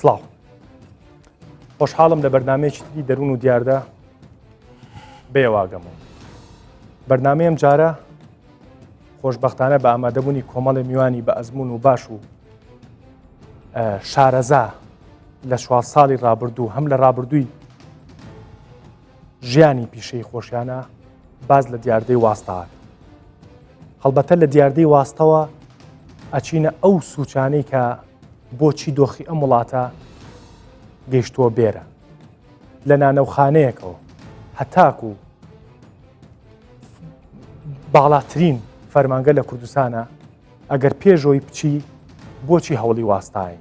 سڵاو خۆشحاڵم لە بەرنمەیەکی تری دەروون و دیاردە بێواگەمەوە بەرنمەیەم جارە خۆشببختانە بە ئامادەبوونی کۆمەڵی میوانی بە ئەزمون و باش و شارەزا لە چوار ساڵی ڕابردوو هەم لە ڕابردووی ژیانی پیشەی خۆشیانە باز لە دیاردەی واستاک هەڵبەتە لە دیاردەی واستەوە ئەچینە ئەو سوچانەی کە بۆچی دۆخی ئەم وڵاتە گەیشتووە بێرە لە نانەوخانەیەکەوە هەتاکو باڵاترین فەرمانگە لە کوردستانە ئەگەر پێشۆی بچی بۆچی هەوڵی واستاین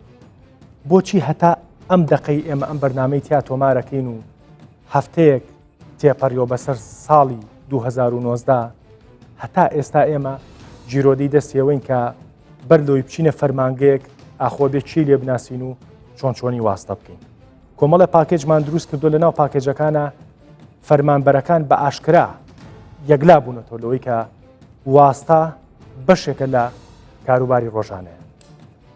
بۆچی هەتا ئەم دەقەی ئێمە ئەم بەرنمەی تیا تۆمارەکەین و هەفتەیەک تێپەڕیەوە بەسەر ساڵی 2019 هەتا ئێستا ئێمە گیرۆدەی دەستێوەین کە بەر لەوەی بچینە فەرمانگەیەک ئاخۆ بێ چی لێ بناسین و چۆن چۆنی واستە بکەین کۆمەڵە پاکێجمان دروست کردو لە ناو پاکێجەکانە فەرمانبەرەکان بە ئاشکرا یەکلا بوونەتەوە لەوەی کە واستە بەشێکە لە کاروباری ڕۆژانەیە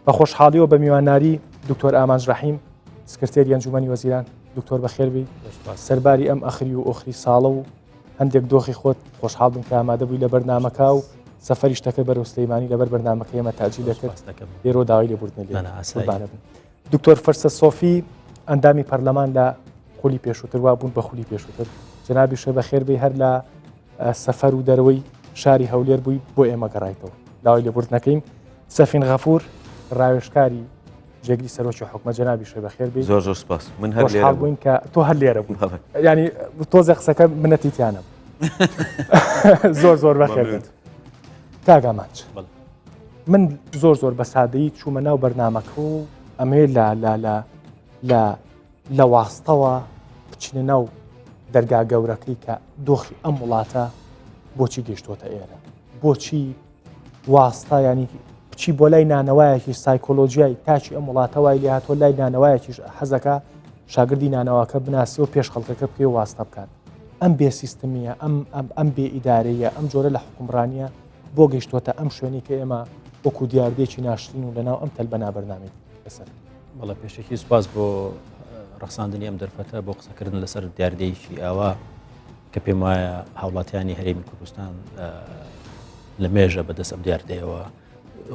بە خۆشحاڵیەوە بە میواناری دکتۆر ئامانج ڕەحیم سکرتێری ئەنجومەنی وەزیران دکتۆر بەخێربی سەرباری ئەم ئەخری و ئۆخری ساڵە و هەندێک دۆخی خۆت خۆشحاڵ بووین کە ئامادە بووی لە بەرنامەکە و سەفەری شتەکە بەرەو سلەیمانی لەبەر بەرنامەکە ئێمە تاجی دەکرد لێرۆ داوای لێبوردنە لێ بن دکتۆر فرسە سۆفی ئەندامی پەرلەمان لە خولی پێشووتر وا بوون بە خولی پێشووتر جەنابی شێ بەخێر بێ هەر لە سەفەر و دەرەوەی شاری هەولێر بووی بۆ ئێمە گەڕایتەوە داوای لێبوردنەکەین سەفین غەفور ڕاوێژکاری جێگری سەرۆکی حکومە جەنابی شێ بەخێر بێ زۆر زۆر سپاس من هەر لێرە بووین کە تۆ هەر لێرە بوو ینی تۆزە قسەکە منەتی تیانە زۆر زۆر بەخێر بێت کاگامانچ من زۆر زۆر بە سادەیی چوومە ناو بەرنمەکە و ئەمێ لە لە لە لە لە واستەوە بچینە ناو دەرگا گەورەکەی کە دۆخی ئەم وڵاتە بۆچی گەشتۆتە ئێرە بۆچی واستە ینی بچی بۆ لای نانەوایەکی سایکۆلۆژیای تاکی ئەم وڵاتە وای لێ هاتووە لای نانەوایەکیش حەزەکە شاگردی نانەواکە بناسی و پێش خەڵکەکە بکەی واستە بکات ئەم بێ سیستمیە ئەم ئەم ئەم بێ ئیدارەیە ئەم جۆرە لە حکومڕانیە بۆ گەیشتوەتە ئەم شوێنی کە ئێمە وەکو دیاردێکی ناشرین و لەناو ئەم تەلبەنا بەرنامەی لەسەر. بەڵێ پێشەکی سوپاس بۆ ڕەخساندنی ئەم دەرفەتە بۆ قسەکردن لەسەر دیاردەیەکی ئاوا کە پێم وایە هاوڵاتیانی هەرێمی کوردستان لە مێژە بەدەست ئەم دیاردەیەوە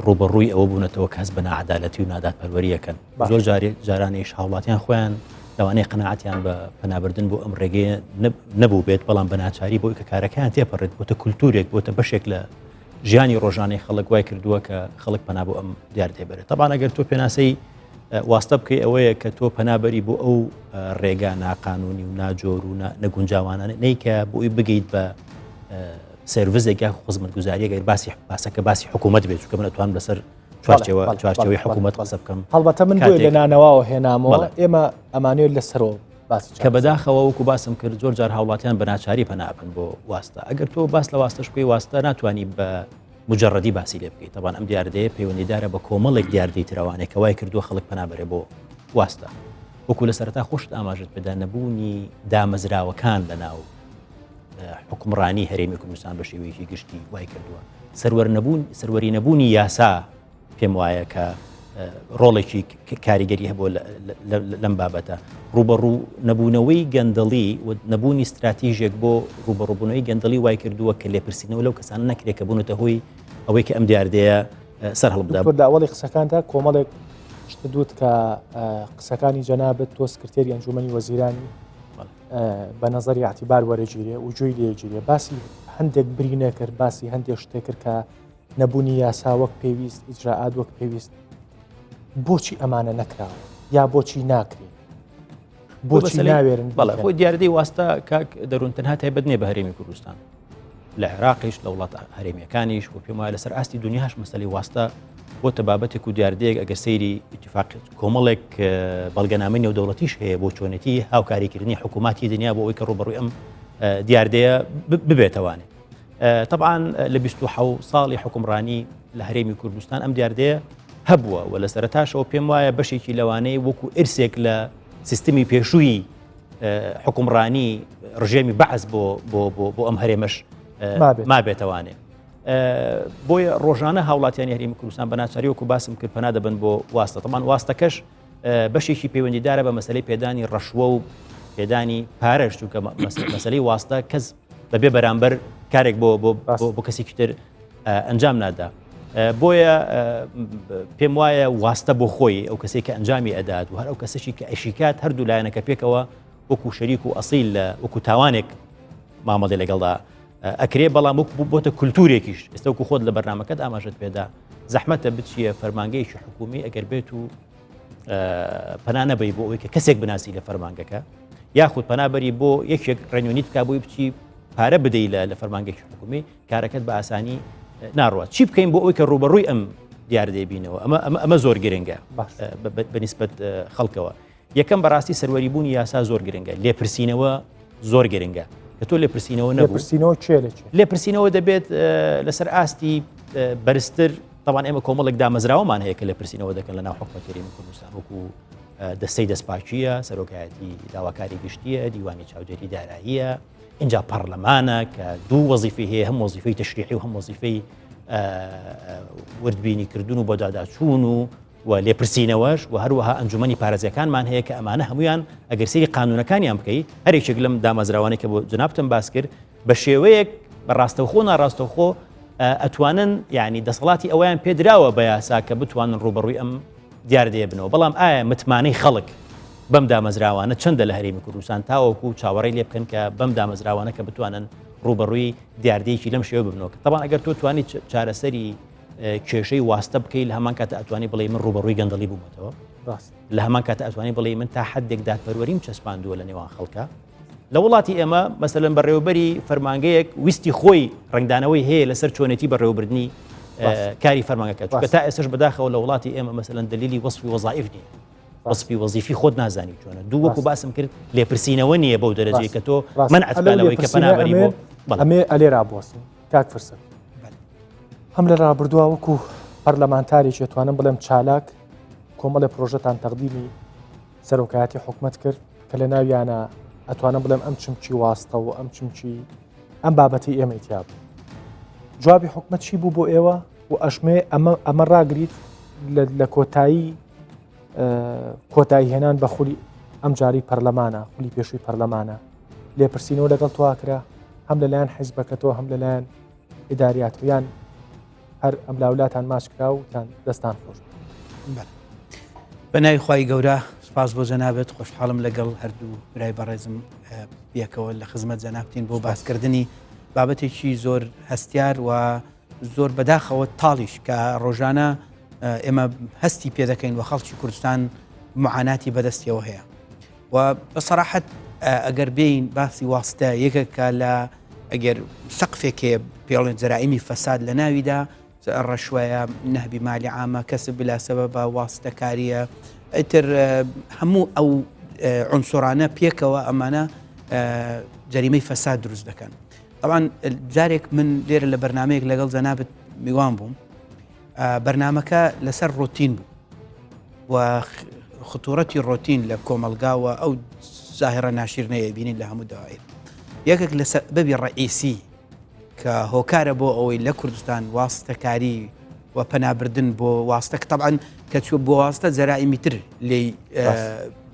ڕوبەڕووی ئەوە بوونەتەوە کەس بە ناعدالەتی و نادادپەروەریەکەن زۆر جارێ جارانیش هاوڵاتیان خۆیان لەوانەیە قەناعەتیان بە پەنابردن بۆ ئەم ڕێگەیە نەبوو بێت بەڵام بە ناچاری بۆی کە کارەکەیان تێپەڕێت بۆتە کولتورێک بۆتە بەشێک لە ژیانی ڕۆژانەی خەڵک وای کردووە کە خەڵک پەنا بۆ ئەم دیاردەیە بەرێت تەبان ئەگەر تۆ پێناسەی واستە بکەی ئەوەیە کە تۆ پەنابەری بۆ ئەو ڕێگا ناقانونی و ناجۆر و نەگونجاوانانە نیکە بۆی بگەیت بە سێرڤزێک یا خزمەتگوزاریە گەر باسی باسەکە باسی حکوومەت بێت چونکە من ئەتوانم لەسەر چوارچێوە چوارچێوەی حکوومەت قسە بکەم هەڵبەتە من بۆیە لە نانەواوە هێنامەوە ئێمە ئەمانەوێت لەسەرەوە باسی کە بەداخەوە وەکو باسم کرد زۆر جار هاوڵاتیان بە ناچاری پەنابن بۆ واستە ئەگەر تۆ باس لە واستەش بکەی واستە ناتوانانی بە مجرڕەدی باسی لێ بکەیت تەبان ئەم دیاردەیە پەیوەندیدارە بە کۆمەڵێک دیاردەی ترەوانێک کە وای کردووە خەڵک پەنابەرێ بۆ واستە وەکو لە سەرەتا خۆشت ئاماژت پێدا نەبوونی دامەزراوەکان لە ناو حکومڕانی هەرێمی کوردستان بە شێوەیەکی گشتی وای کردووە سەروەر نەبوون سەروەری نەبوونی یاسا پێم وایە کە ڕۆڵێکی کاریگەری هەبوو لەم بابەتە ڕوبەڕوو نەبوونەوەی گەندەڵی و نەبوونی استراتیژێک بۆ ڕوبەڕوبوونەوەی گەندەڵی وای کردووە کە لێپرسینەوە لەو کەسانە نەکرێت کە بوونەتە هۆی ئەوەی کە ئەم دیاردەیە سەر هەڵبدا لە ئەوەڵی قسەکاندا کۆمەڵێک شت دوت کە قسەکانی جەنابەت تۆ سکرتێری ئەنجومەنی وەزیرانی بە نەزەری ئیعتیبار وەرەگیرێ و گوێی لێگیرێ باسی هەندێک برینە کرد باسی هەندێک شتێک کرد کە نەبوونی یاسا وەک پێویست ئیجرائات وەک پێویست بۆچی ئەمانە نەکراوە یا بۆچی ناکرێ بۆچی ناوێرن بەڵێ خۆی دیاردەی واستە کاک دەروون تەنها تایبەت نییە بە هەرێمی کوردستان لە عێراقیش لە وڵاتە هەرێمیەکانیش و پێم وایە لەسەر ئاستی دنیاش مەسەلەی واستە بۆتە بابەتێک و دیاردەیەک ئەگەر سەیری ئیتفاق کۆمەڵێک بەڵگەنامەی نێودەوڵەتیش هەیە بۆ چۆنێتی هاوکاریکردنی حکووماتی دنیا بۆ ئەوەی کە ڕووبەڕووی ئەم دیاردەیە ببێتەوانێ طبعا لە 26 ساڵی حکومڕانی لە هەرێمی کوردستان ئەم دیاردەیە هەبووە و لە سەرتاشەوە پێم وایە بەشێکی لەوانەیە وەکو ئرسێک لە سیستمی پێشووی حکومڕانی ڕژێمی بەعس بۆ بۆ بۆ بۆ ئەم هەرێمەش مابێتەوانێ. بۆیە ڕۆژانە هاوڵاتیانی هەرێمی کوردستان بە ناچاری وەکو باسم کرد پەنا دەبن بۆ واستە تەمان واستەکەش. بەشێکی پەیوەندیدارە بە مەسلەی پێدانی ڕەشوە و پێدانی پارەش چونکە مەسلەی واستە کەس بەبێ بەرامبەر کارێک بۆ بۆ بۆ کەسێکی تر ئەنجام نادا. بۆیە پێم وایە واستە بۆ خۆی ئەو کەسێک کە ئەنجامی ئەدات و هەر ئەو کەسەشی کە ئەشیکات هەردوو لایەنەکە پێکەوە وەکو شەریک و ئەسیل لە وەکو تاوانێک مامەڵی لەگەڵدا ئەکرێ بەڵام وەک بۆتە کولتورێکیش ئێستا وەکو خۆت لە بەرنمەکەت ئاماژەت پێدا زەحمەتە بچیە فەرمانگەیەکی حکومی ئەگەر بێت و پەنا نەبەی بۆ ئەوەی کە کەسێک بناسی لە فەرمانگەکە یاخود پەنابەری بۆ یەکێک ڕێنیت بک بۆی بچی پارە بدەی لە لە فەرمانگەکی حکومی کارەکەت بە ئاسانی ناڕوات چی بکەین بۆ ئەوی کە ڕوبەڕووی ئەم دیاردەی بینەوە ئەمە ئەمە ئەمە زۆر گرنگە بەنیسبەت خەڵکەوە یەکەم بەڕاستی سەروەری بوونی یاسا زۆر گرنگە لێپرسینەوە زۆر گرنگە کە تۆ لێپرسینەوە نەپرسینەوە چێ لێپرسینەوە دەبێت لەسەر ئاستی بەرزتر طبعا ئێمە کۆمەڵێک دامەزراوەمان هەیە کە لێپرسینەوە دەکەن لە ناو حکومەتی هەرێمی کوردستان وەکو دەستەی دەستپاکیە سەرۆکایەتی داواکاری گشتیە دیوانی چاودێری داراییە اینجا پەرلەمانە کە دوو وەزیفی هەیە هەم وەزیفەی تەشریعی و هەم وەزیفەی وردبینی کردن و بەداداچوون و و لێپرسینەوەش و هەروەها ئەنجومەنی پارێزگەکانمان هەیە کە ئەمانە هەمویان ئەگەر سەیری قانونەکانیان بکەی هەرێکێک لەم دامەزراوانەی کە بۆ جەنابتم باس کرد بە شێوەیەک بە ڕاستەوخۆ ناڕاستەوخۆ ئەتوانن یعنی دەسەڵاتی ئەویان پێدراوە بە یاسا کە بتوانن ڕوبەڕووی ئەم دیاردەیە بنەوە بەڵام ئایا متمانەی خەڵک بەم دامەزراوانە چەندە لە هەرێمی کوردستان تاوەکو چاوەڕێی لێ بکەن کە بەم دامەزراوانە کە بتوانن ڕوبەڕووی دیاردەیەکی لەم شێوە ببنەوە کە تەبان ئەگەر تۆ توانی چارەسەری کێشەی واستە بکەی لە هەمان کاتە ئەتوانی بڵێ من ڕوبەڕووی گەندەڵی بوومەتەوە لە هەمان کاتە ئەتوانی بڵێ من تا حدێک دادپەروەریم چەسپاندووە لە نێوان خەڵکە لە وڵاتی ئێمە مەسەلەن بەڕێوەبەری فەرمانگەیەک ویستی خۆی ڕنگدانەوەی هەیە لەسەر چۆنێتی بەڕێوەبردنی کاری فەرمانگەکە چونکە تا ئێستش بەداخەوە لە وڵاتی ئێمە مەسەلەن دلیلی وەصفی وەزائف نییە وەصفی وەزیفی خۆت نازانی چۆنە دوو وەکو باسم کرد لێپرسینەوە نییە بەو دەرەجەی کە تۆ من ئەتبالەوەی کە پەنابەری بۆ ئەمێ ئەلێرا بوەستین کاک فرسەت هەم لە ڕابردووە وەکو پەرلەمانتارێکی توانم بڵێم چالاک کۆمەڵێ پرۆژەتان تەقدیمی سەرۆکایەتی حکومت کرد کە لە ناویانە ئەتوانم بڵێم ئەم چمکی واستە و ئەم چمکی ئەم بابەتی ئێمەی تیا بوو جوابی حکومت چی بوو بۆ ئێوە و ئەشمێ ئەمە ئەمە ڕاگریت لە کۆتایی کۆتایی هێنان بە خولی ئەم جاری پەرلەمانە خولی پێشووی پەرلەمانە لێپرسینەوە لەگەڵ تواکرا هەم لەلایەن حیزبەکەتەوە هەم لەلایەن ئیداریات یان هەر ئەم لاولاتان ماچ کرا و تان دەستان خۆش بە ناوی خوای گەورە سپاس بۆ جەنابت خۆشحاڵم لەگەڵ هەردوو برای بەڕێزم یەکەوە لە خزمەت جەنابتین بۆ باسکردنی بابەتێکی زۆر هەستیار و زۆر بەداخەوە تاڵیش کە ڕۆژانە ئێمە هەستی پێدەکەین و خەڵکی کوردستان معاناتی بەدەستیەوە هەیە و بە سەراحەت ئەگەر بێین باسی واستە یەکێکە لە ئەگەر سەقفێک هەیە پێڵێن جەرائیمی فەساد لە ناویدا ڕەشوایە نەهبی مالی عامە کەسب بلا سەبەبە واستەکاریە ئیتر هەموو ئەو عنسۆرانە پێکەوە ئەمانە جەریمەی فەساد دروست دەکەن طبعا جارێک من لێرە لە بەرنمەیەک لەگەڵ جەنابت میوان بووم بەرنمەکە لەسەر ڕۆتین بوو و خطورەتی ڕۆتین لە کۆمەڵگا و ئەو زاهرە ناشیرنەیە بینین لە هەموو دەوائر یەکێک لە سەبەبی ڕئیسی کە هۆکارە بۆ ئەوەی لە کوردستان واستەکاری و پەنابردن بۆ واستە طبعا کە چوە بۆ واستە جەرائیمی تر لێی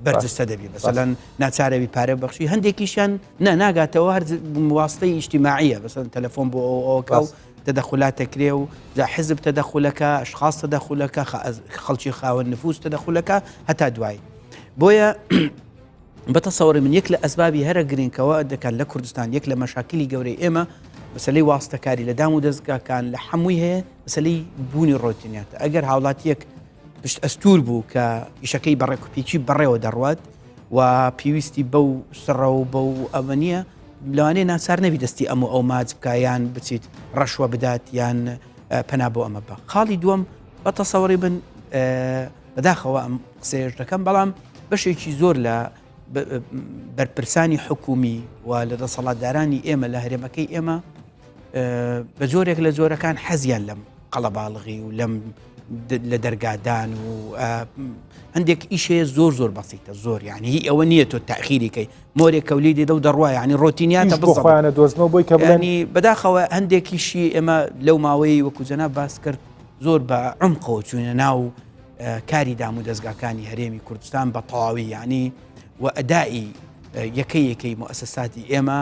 بەرجستە دەبی بەسەلەن ناچارەوی پارە بەخشی هەندێکیشیان نا ناگاتەوە هەر واستەی ئیجتیماعیە بەسەن تەلەفۆن بۆ ئەو ئەوکە و تەدەخولات دەکرێ و جا حزب تەدەخولەکە ئەشخاص تەدەخولەکە خەڵکی خاوەن نفوس تەدەخولەکە هەتا دوایی بۆیە بەتەسەوەڕی من یەک لە ئەسبابی هەرە گرنگەوە دەکات لە کوردستان یەک لە مەشاکلی گەورەی ئێمە مەسلەی واستەکاری لە دام و دەستگاکان لە حەمووی هەیە مەسلەی بوونی ڕۆتینیاتە ئەگەر هاوڵاتیەک پشت ئەستور بوو کە ئیشەکەی بەڕێکوپیکی بەڕێوە دەڕوات و پێویستی بەو سڕە و بەو ئەمە نییە لەوانەیە ناچار نەبی دەستی ئەم و ئەو ماچ بکە یان بچیت ڕەشوە بدات یان پەنا بۆ ئەمە بە خاڵی دووەم بە تەسەوەڕی بن بەداخەوە ئەم قسەیەش دەکەم بەڵام بەشێکی زۆر لە بەرپرسانی حکومی و لە دەسەڵاتدارانی ئێمە لە هەرێمەکەی ئێمە بە جۆرێک لە جۆرەکان حەزیان لەم قەڵەباڵغی و لەم لە دەرگادان و هەندێک ئیشەیە زۆر زۆر بەسیتە زۆر یعنی هی ئەوە نییە تۆ تاخیریکەی مۆرێک کەولی دێدە و دەڕوا یعنی ڕۆتینیاتە بخۆیانە دۆزنەوە بۆی کە بڵێنی بەداخەوە هەندێکیشی ئێمە لەو ماوەی وەکو جەناب باس کرد زۆر بە عمقەوە چوینە ناو. کاری دام و دەزگاکانی هەرێمی کوردستان بە تەواوی یعنی و ئەدائی یەکەی یەکەی موئەسەساتی ئێمە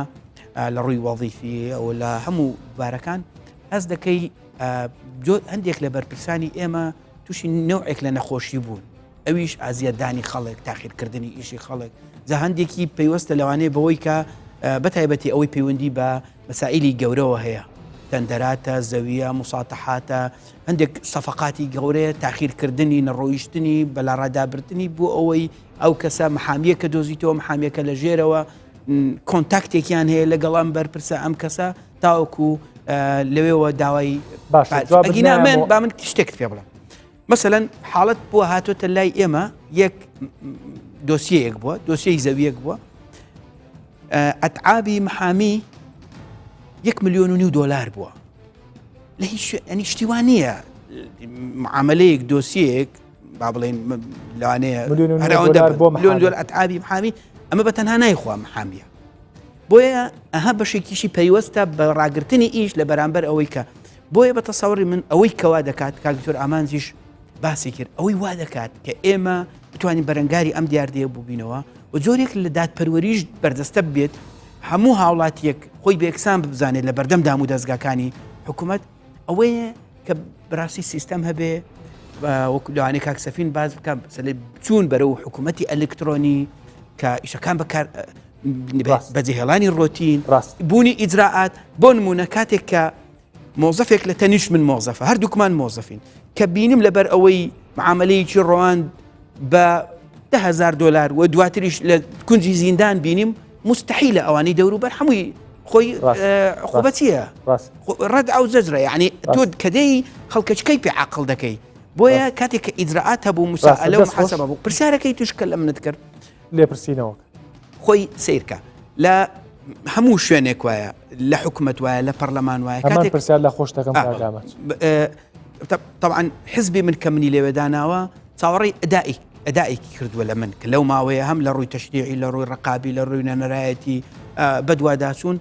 لە ڕووی وەظیفی و لە هەموو بارەکان هەست دەکەی هەندێک لە بەرپرسانی ئێمە تووشی نەوعێک لە نەخۆشی بوون ئەویش ئازیەتدانی خەڵک تاخیرکردنی ئیشی خەڵک جا هەندێکی پەیوەستە لەوانەیە بەوەی کە بەتایبەتی ئەوەی پەیوەندی بە مەسائیلی گەورەوە هەیە تەندەراتە زەویە مساتەحاتە هەندێک سەفقاتی گەورەیە تاخیرکردنی نەڕۆیشتنی بەلاڕادابردنی بۆ ئەوەی ئەو کەسە محامیەکە دۆزیتەوە محامیەکە لە ژێرەوە کۆنتاکتێکیان هەیە لەگەڵ ئەم بەرپرسە ئەم کەسە تاوەکو لەوێوە داوای باش من با من شتێکت پێ بڵێم مەسەلەن حاڵەت بووە هاتۆتە لای ئێمە یەک دۆسیەیەک بووە دۆسیەی زەویەک بووە ئەتعابی محامی یەک ملیۆن و نیو دۆلار بووە لە هیچ ئەنی شتیوان نییە معاملەیەک دۆسیەیەک با بڵێن لەوانەیە ملیۆن دۆلار ئەتعابی محامی ئەمە بە تەنها نایخوا محامیە بۆیە ئەها بەشێکیشی پەیوەستە بە ڕاگرتنی ئیش لە بەرامبەر ئەوەی کە بۆیە بە تەسەوری من ئەوەی کەوا دەکات کاک دکتۆر ئامانجیش باسی کرد ئەوەی وا دەکات کە ئێمە بتوانین بەرەنگاری ئەم دیاردەیە ببینەوە و جۆرێک لە دادپەروەریش بەردەستە بێت هەموو هاوڵاتیەک خۆی بێکسان بزانێت لە بەردەم دام و دەستگاکانی حکوومەت ئەوەیە کە بڕاستی سیستەم هەبێ وەکو لەوانەیە کاک سەفین باز بکەم چوون بەرەو حکوومەتی ئەلکترۆنی کە ئیشەکان بەکار بەجێهێڵانی ڕۆتین ڕاست بوونی ئیجرائات بۆ نمونە کاتێک کە مۆزەفێک لە تەنیشت من مۆزەفە هەردووکمان مۆزەفین کە بینیم لەبەر ئەوەی معاملەیەکی ڕۆاند بە دههزار دلار و دواتریش لە کونجی زیندان بینیم مستحیلە ئەوانەی دەوروبەر هەمووی خۆی عقوبەتیە ڕەت ئەو زەجرە یعنی تۆ کە دێی خەڵکەچکەی پێ عقل دەکەی بۆیە کاتێک کە ئیجرائات هەبوو مسائلە و محاسبە بوو پرسیارەکەی توش کە لە منت کرد لێپرسینەوەکە. خۆی سەیرکە لە هەموو شوێنێک وایە لە حکومەت وایە لە پەرلەمان وایە کاتێک پرسیار لە خۆش دەکەم طبعا حزبی من کە منی لەوێ داناوە چاوەڕێی ئەدائیک ئەدائێکی کردووە لە من کە لەو ماوەیە هەم لە ڕووی تەشریعی لە ڕووی ڕقابی لە ڕووی نوێنەرایەتی بەدواداچوون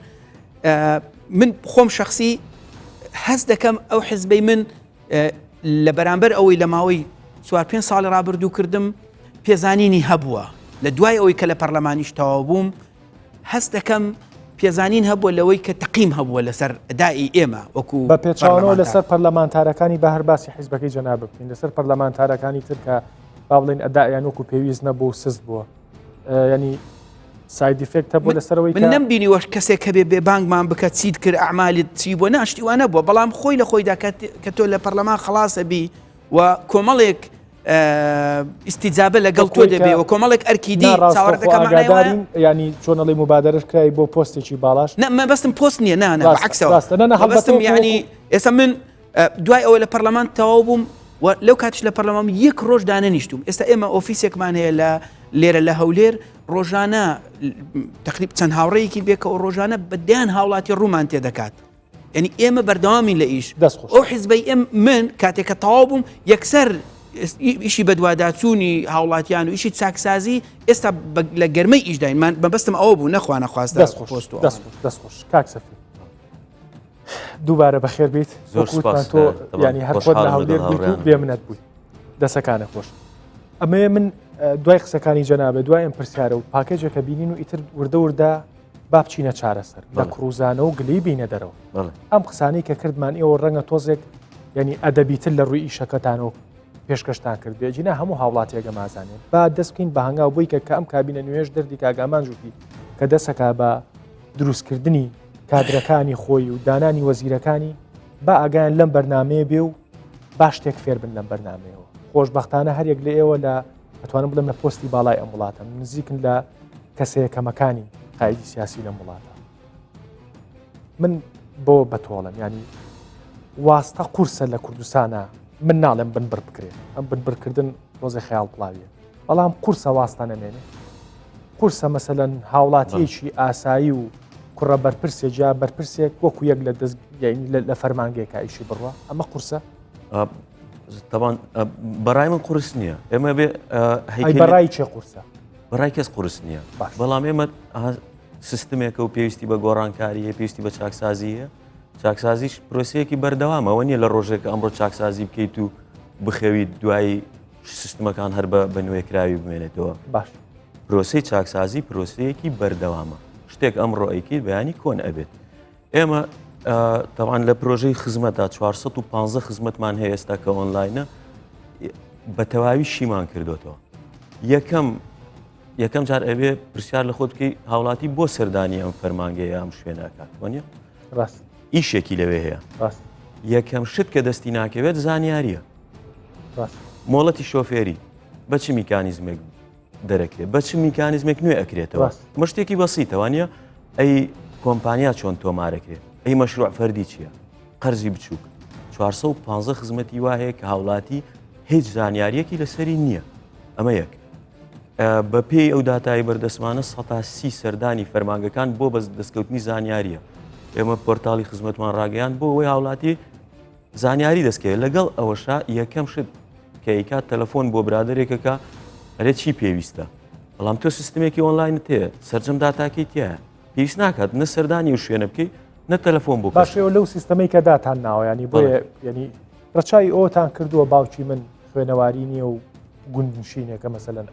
من خۆم شخصی هەست دەکەم ئەو حزبەی من لە بەرامبەر ئەوەی لە ماوەی چوار پێنج ساڵی ڕابردوو کردم پێزانینی هەبووە لە دوای ئەوەی کە لە پەرلەمانیش تەواو بووم هەست دەکەم پێزانین هەبووە لەوەی کە تەقیم هەبووە لەسەر ئەدائی ئێمە وەکو بە پێچەوانەوە لەسەر پەرلەمانتارەکانی بە هەر باسی حیزبەکەی جەناب بکەین لەسەر پەرلەمانتارەکانی تر کە با بڵێین ئەدائیان وەکو پێویست نەبوو و سست بووە ینی side effect هەبوو لەسەرەوەی من نەمبینیوە کەسێک هەبێ بێ بانگمان بکە چیت کرد ئەعمالت چی بووە نا شتی وا نەبووە بەڵام خۆی لە خۆیدا کە تۆ لە پەرلەمان خەڵاسە بی و کۆمەڵێک ئیستیجابە لەگەڵ تۆ دەبێ و کۆمەڵێک ئەرکی دی چاوەڕێ دەکەم مەعنای وایە ینی چۆنەڵی مبادرەش کرای بۆ پۆستێکی باڵاش نە مەبەستم پۆست نییە نا نا عەکسەوە ڕاستە نا نا مەبەستم یعنی ئێستا من دوای ئەوە لە پەرلەمان تەواو بووم و لەو کاتیش لە پەرلەمان یەک ڕۆژ دانەنیشتوم ئێستا ئێمە ئۆفیسێکمان هەیە لە لێرە لە هەولێر ڕۆژانە تقریب چەند هاوڕێیەکی بێکەوە ڕۆژانە بەدەیان هاوڵاتی ڕوومان تێ دەکات یعنی ئێمە بەردەوامین لە ئیش ئەو حیزبەی ئێم من کاتێک کە تەواو بووم یەکسەر ئیشی بەدواداچوونی هاوڵاتیان و ئیشی چاکسازی ئێستا لە گەرمەی ئیشداین من مەبەستم ئەوە بوو نەخوانە خواستە دەست خۆش دەست خۆش کاک سەفی دووبارە بەخێر بیت زۆر سوپاس تۆ ینی هەر خۆت لە هەولێر بوویت و بێمنەت بووی دەسەکانە خۆش ئەمەیە من دوای قسەکانی جەنابە دوای ئەم پرسیارە و پاکێجەکە بینین و ئیتر وردە وردە با بچینە چارەسەر لە کڕوزانە و گلی بینە دەرەوە ئەم قسانەی کە کردمان ئێوە ڕەنگە تۆزێک ینی ئەدەبیتر لە ڕووی ئیشەکەتانەوە پێشکەشتان کرد بێجینا هەموو هاوڵاتیەکە مازانێت با دەست بکەین بە هەنگاو بووی کە کە ئەم کابینە نوێژ دەردی کاگامان جوتی کە دەسەکە بە دروستکردنی کادرەکانی خۆی و دانانی وەزیرەکانی با ئاگایان لەم بەرنمەیە بێ و با شتێک فێر بن لەم بەرنمەیەوە خۆشببختانە هەریەک لە ئێوە لە ئەتوانم بڵێم لە پۆستی باڵای ئەم وڵاتە نزیکن لە کەسە یەکەمەکانی قایدی سیاسی لەم وڵاتە من بۆ بەتۆڵم ینی واستە قورسە لە کوردستانە من ناڵێم بن بڕ بکرێت ئەم بنبڕکردن ڕۆزێ خەیاڵ پڵاویە بەڵام قورسە واستە نەمێنێ قورسە مەسەلەن هاوڵاتیەکی ئاسایی و کوڕە بەرپرسێک یا بەرپرسێک وەکو یەک لە دەست لە فەرمانگەیەکا ئیشی بڕوا ئەمە قورسە؟ تەبان بەڕای من قورس نییە ئێمە بێ بەڕای چێ قورسە بەڕای کەس قورس نییە بەڵام ئێمە سیستمێکە و پێویستی بە گۆڕانکاریە پێویستی بە چاکسازیە چاکسازیش پرۆسەیەکی بەردەوامەوە نییە لە ڕۆژێک ئەمڕۆ چاکسازی بکەیت و بخەویت دوایی سیستمەکان هەر بە نوێکراوی بمێنێتەوە. باش. پرۆسەی چاکسازی پرۆسەیەکی بەردەوامە، شتێک ئەمڕۆ ئەیکەیت بەیانی کۆن ئەبێت. ئێمە تەوان لە پرۆژەی خزمەتدا 415 خزمەتمان هەیە ئێستا کە ئۆنلاینە بە تەواوی شیمان کردوێتەوە. یەکەم یەکەم جار ئەبێ پرسیار لە خۆت بکەی هاوڵاتی بۆ سەردانی ئەم فەرمانگەیە ئەم شوێنەکات وانە؟ ڕاست ئیشێکی لەوێ هەیە ڕاست یەکەم شت کە دەستی ناکەوێت زانیاریە ڕاست مۆڵەتی شۆفێری بە چ میکانیزمێک دەرەکرێت بە چ میکانیزمێک نوێ ئەکرێتەوە ئەمە شتێکی بەسیتە وانە ئەی کۆمپانیا چۆن تۆمارەکرێت ئەی مەشروع فەردی چییە قەرزی بچووک 415 خزمەتی وا هەیە کە هاوڵاتی هیچ زانیاریەکی لەسەری نییە ئەمە یەک بە پێی ئەو داتای بەردەستمانە سەتا سی سەردانی فەرمانگەکان بۆ بەس دەستکەوتنی زانیاریە ئێمە پۆرتاڵی خزمەتمان ڕاگەیان بۆ ئەوەی هاوڵاتی زانیاری دەستکەوێت لەگەڵ ئەوەشا یەکەم شت کە ئەیکات تەلەفۆن بۆ برادێکەکە ئەرێ چی پێویستە بەڵام تۆ سیستمێکی ئۆنلاین تێ سرجەم داتاکەی تایە پێویست ناکات نە سەردانی و شوێنە بکەیت نە تەلەفۆن بۆ باشەوە لەو سیستەمەی کە داتان ناوە ینی بۆیە ینی ڕەچای ئەوتان کردووە باوکی من خوێنەواری نییە و گوندنشینێکە مەسەلەن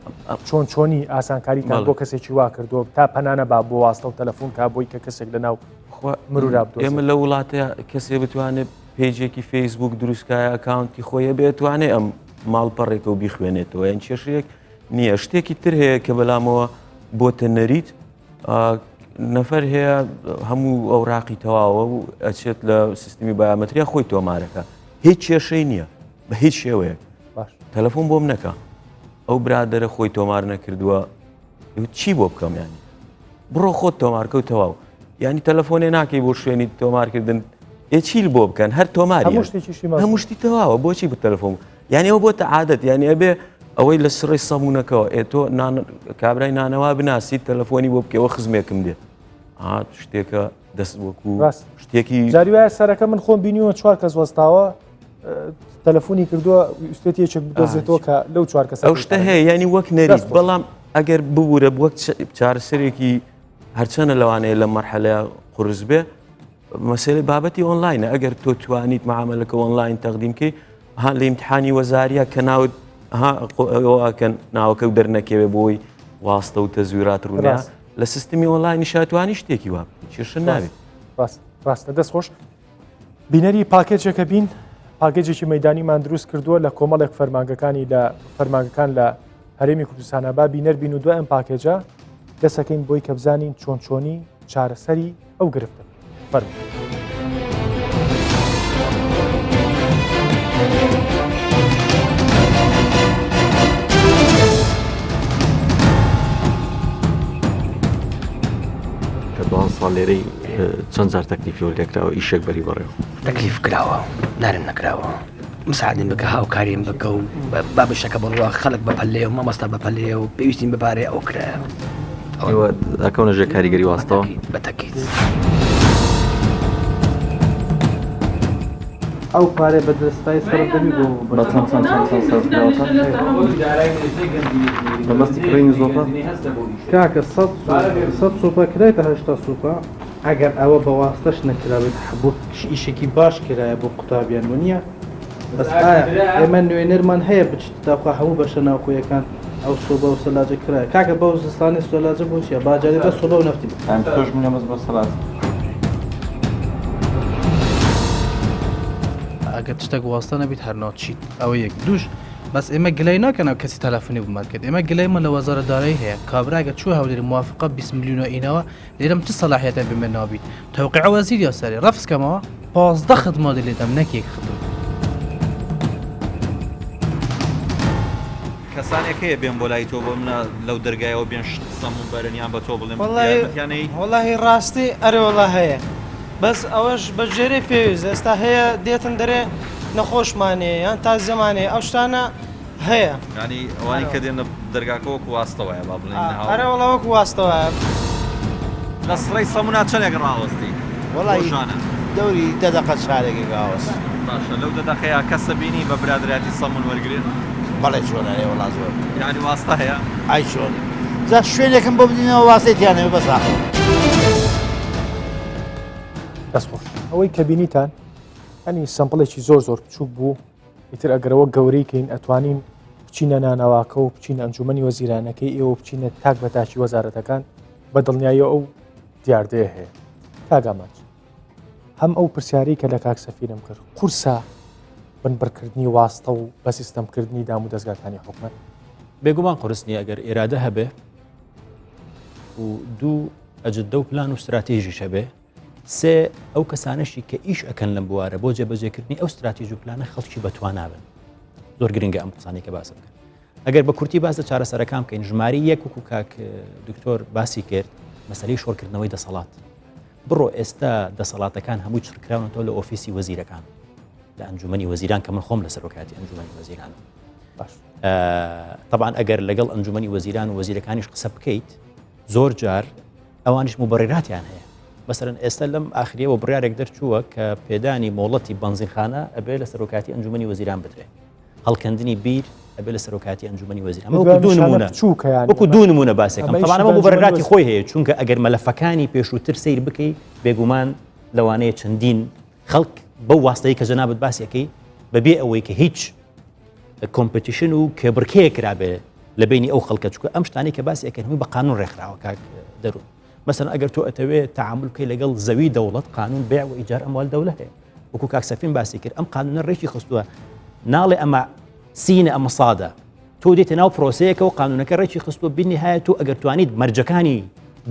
چۆن چۆنی ئاسانکاریتان بۆ کەسێکی وا کردووە تا پەنانە با بۆ واستە و تەلەفۆن کا بۆی کە کەسێک لە ناو مرورا بدۆزێت. ئێمە لە وڵاتە کەسێ بتوانێت پەیجێکی فەیسبوک دروستکایە ئەکاونتی خۆیە بێتوانێ ئەم ماڵپەڕێکە و بیخوێنێتەوە یان کێشەیەک نییە شتێکی تر هەیە کە بەلامەوە بۆتە نەریت نەفەر هەیە هەموو ئەوراقی تەواوە و ئەچێت لە سیستمی بایۆمەتریا خۆی تۆمارەکە هیچ کێشەی نییە بە هیچ شێوەیەک تەلەفۆن بۆم نەکە ئەو برادەرە خۆی تۆمار نەکردووە چی بۆ بکەم ینی بڕۆ خۆت تۆمارکە و تەواو ینی تەلەفۆنێ ناکەی بۆ شوێنی تۆمارکردن ئێ چیل بۆ بکەن هەر تۆمار هەموو شتی تەواوە بۆچی بە تەلەفۆن یعنی ئەوە بۆتە عادەت یعنی ئەبێ ئەوەی لە سڕی سەمونەکەەوە ئێ تۆ کابرای نانەوا بناسیت تەلەفۆنی بۆ بکەوە خزمێکم دێ شتێکە دەست وەکو شتێکی جاری وایە سەرەکە من خۆم بینیوە چوار کەس وەستاوە تەلەفۆنی کردووە ویستێتی یەکێک بدۆزێتەوە کە لەو چوار کەس ئەو شتە هەیە ینی وەک نەریت بەڵام ئەگەر ببوورە وەک چارەسەرێکی هەرچەنە لەوانەیە لە مەرحەلەیە قورس بێ مەسەلەی بابەتی ئۆنلاینە ئەگەر تۆ توانیت معاملەکە ئۆنلاین تەقدیم کەی ها لە ئیمتحانی وەزاریە کە ناوت ها ئەوەکەن ناوەکە و دەرنەکەوێ بۆی واستە و تەزویرات ڕوونە لە سیستمی ئۆنلاینی شاتوانی شتێکی وا کێشە ناوێت ڕاست ڕاستە دەست خۆش بینەری پاکێجێکە بین پاکێجێکی مەدانیمان دروست کردووە لە کۆمەڵێک فەرمانگەکانی لە فەرمانگەکان لە هەرێمی کوردستانە با بینەر بین و دوای ئەم پاکێجە دەسەکەین بۆی کە بزانین چۆن چۆنی چارەسەری ئەو گرفتە فەرموو. کە دوان ساڵ لێرەی چەند جار تەکلیفی لێکراوە ئیشێک بەری بەڕێوە تەکلیف کراوە نارم نەکراوە مساعدیم بکە هاوکاریم بکە و با بشەکە بڕوا خەڵک بە پەلەیە و مامۆستا بە پەلەیە و پێویستیم بە پارەیە ئەو کرایە. ئێوە ئەکەونە ژێر کاریگەری واستەوە؟ بە تەکید. ئەو پارەی بە دەستای سەرف دەبی بۆ بە چەند چەند چەند چەند سەرف کراوەتە؟ مەبەستی کڕینی زۆپە؟ کاکە سەد سۆپە کرایتە 80 سۆپە ئەگەر ئەوە بە واستەش نەکرابێت بۆ ئیشێکی باش کرایە بۆ قوتابیان وەنیە بەس ئایا ئێمە نوێنەرمان هەیە بچیتە داخوا هەموو بەشە ناوخۆیەکان ئەو سۆبە و سەلاجە کرایە کاکە بەو زستانی سەلاجە بۆ چیە با جارێ بەس سۆبە و نەفتی بکە. ئەم تۆش منە بەس بۆ سەلاجە. ئەگەر شتێک واستە نەبیت هەر ناچیت ئەوە یەک دووش بەس ئێمە گلەی ناکەن ئەو کەسی تەلەفۆنی بۆمان کرد ئێمە گلەیمان لە وەزارەت دارایی هەیە کابرا ئەگەر چووە هەولێر موافقە 20 ملیۆنە ئینەوە لێرەم چ سەلاحیەتە بمێ نابیت تەوقیع وەزیر یا سەرێ ڕەفز کەمەوە 15 خدمات لێدەم نەک یەک خدم. کەسانێک هەیە بێن بۆ لای تۆ بۆ منە لەو دەرگایەوە بێن شت سەمون بەرن یان بە تۆ بڵێن یارمەتیان ئەی؟ وەڵاهی ڕاستی ئەرێ وەڵا هەیە بەس ئەوەش بە گوێرەی پێویست ئێستا هەیە دێتن دەرێ نەخۆشمان هەیە یان تازیەمان هەیە ئەو شتانە هەیە. یانی ئەوانەی کە دێنە دەرگاکە وەکو واستە وایە با بڵێین نە هاو. ئەرێ وەڵا وەکو واستە وایە. لە سڕەی سەمونا چەنێک ڕاوەستی وەڵا ڕۆژانە؟ دەوری دە دەقە چارێکێک ڕاوەست. باشە لەو دە دەقەیا کەسە بینی بە برادەرایەتی سەمون وەرگرێ؟ بەڵێ چۆن ئەرێ وەڵا زۆر. یانی واستە هەیە؟ ئای چۆن جا شوێنێکم بۆ بدینەوە واستەی تیا نەبێ بەس ئاخر. دەست خۆش. ئەوەی کە بینیتان یانی سەمپڵێکی زۆر زۆر بچووک بوو ئیتر ئەگەرەوە گەورەی کەین ئەتوانین. بچینە نانەواکە و بچینە ئەنجومەنی وەزیرانەکەی ئێوە بچینە تاک بە تاکی وەزارەتەکان بە دڵنیاییەوە ئەو دیاردەیە هەیە. کاک ئامانج هەم ئەو پرسیارەی کە لە کاک سەفیرم کرد قورسە بنبڕکردنی واستە و بە سیستەمکردنی دام و دەزگاکانی حکومەت؟ بێگومان قورس نییە ئەگەر ئێرادە هەبێ و دوو ئەجددە و پلان و ستراتیژیش هەبێ سێ ئەو کەسانەشی کە ئیش ئەکەن لەم بوارە بۆ جێبەجێکردنی ئەو ستراتیژ و پلانە خەڵکی بەتوانا بن زۆر گرنگە ئەم قسانەی کە باسم کرد ئەگەر بە کورتی باس لە چارەسەرەکان بکەین ژماری یەک وەکو کاک دکتۆر باسی کرد مەسلەی شۆڕکردنەوەی دەسەڵات بڕۆ ئێستا دەسەڵاتەکان هەمووی چڕکراونەتەوە لە ئۆفیسی وەزیرەکان لە ئەنجومەنی وەزیران کە من خۆم لە سەرۆکاتی ئەنجومەنی وەزیران طبعا ئەگەر لەگەڵ ئەنجومەنی وەزیران و وەزیرەکانیش قسە بکەیت زۆر جار ئەوانیش مبرراتیان هەیە مەسەرەن ئێستا لەم ئاخریەوە بڕارێک دەرچووە کە پێدانی مۆڵەتی بەنزینخانە ئەبێ لە سەرۆکاتی ئەنجومەنی وەزیران بدرێت هەڵکەندنی بیر ئەبێ لە سەرۆکاتی ئەنجومەنی وەزیر ئەمە وەکو دوو نمونە وەکو دوو نمونە باسێکم طبعا ئەمە مبرراتی خۆی هەیە چونکە ئەگەر مەلەفەکانی پێشووتر سەیر بکەی بێگومان لەوانەیە چەندین خەڵک بەو واستەی کە جەنابت باسیەکەی بەبێ ئەوەی کە هیچ competition و کێبڕکێ کرابێ لە بینی ئەو خەڵکە چونکە ئەم شتانەی کە باسی ئەکەن هەمووی بە قانون ڕێکخراوە کاک دەروون مەسەلەن ئەگەر تۆ ئەتەوێ تەعامول بکەی لەگەڵ زەوی دەوڵەت قانون بێع و ئیجار ئەموال دەولە هەیە وەکو کاک سەفین باسی کرد ئەم قانونە ڕێکی خستووە ناڵێ ئەمە سینە ئەمە سادە تۆ دێتە ناو پرۆسەیەکە و قانونەکە ڕێکی خستووە بینی هەیە تۆ ئەگەر توانیت مەرجەکانی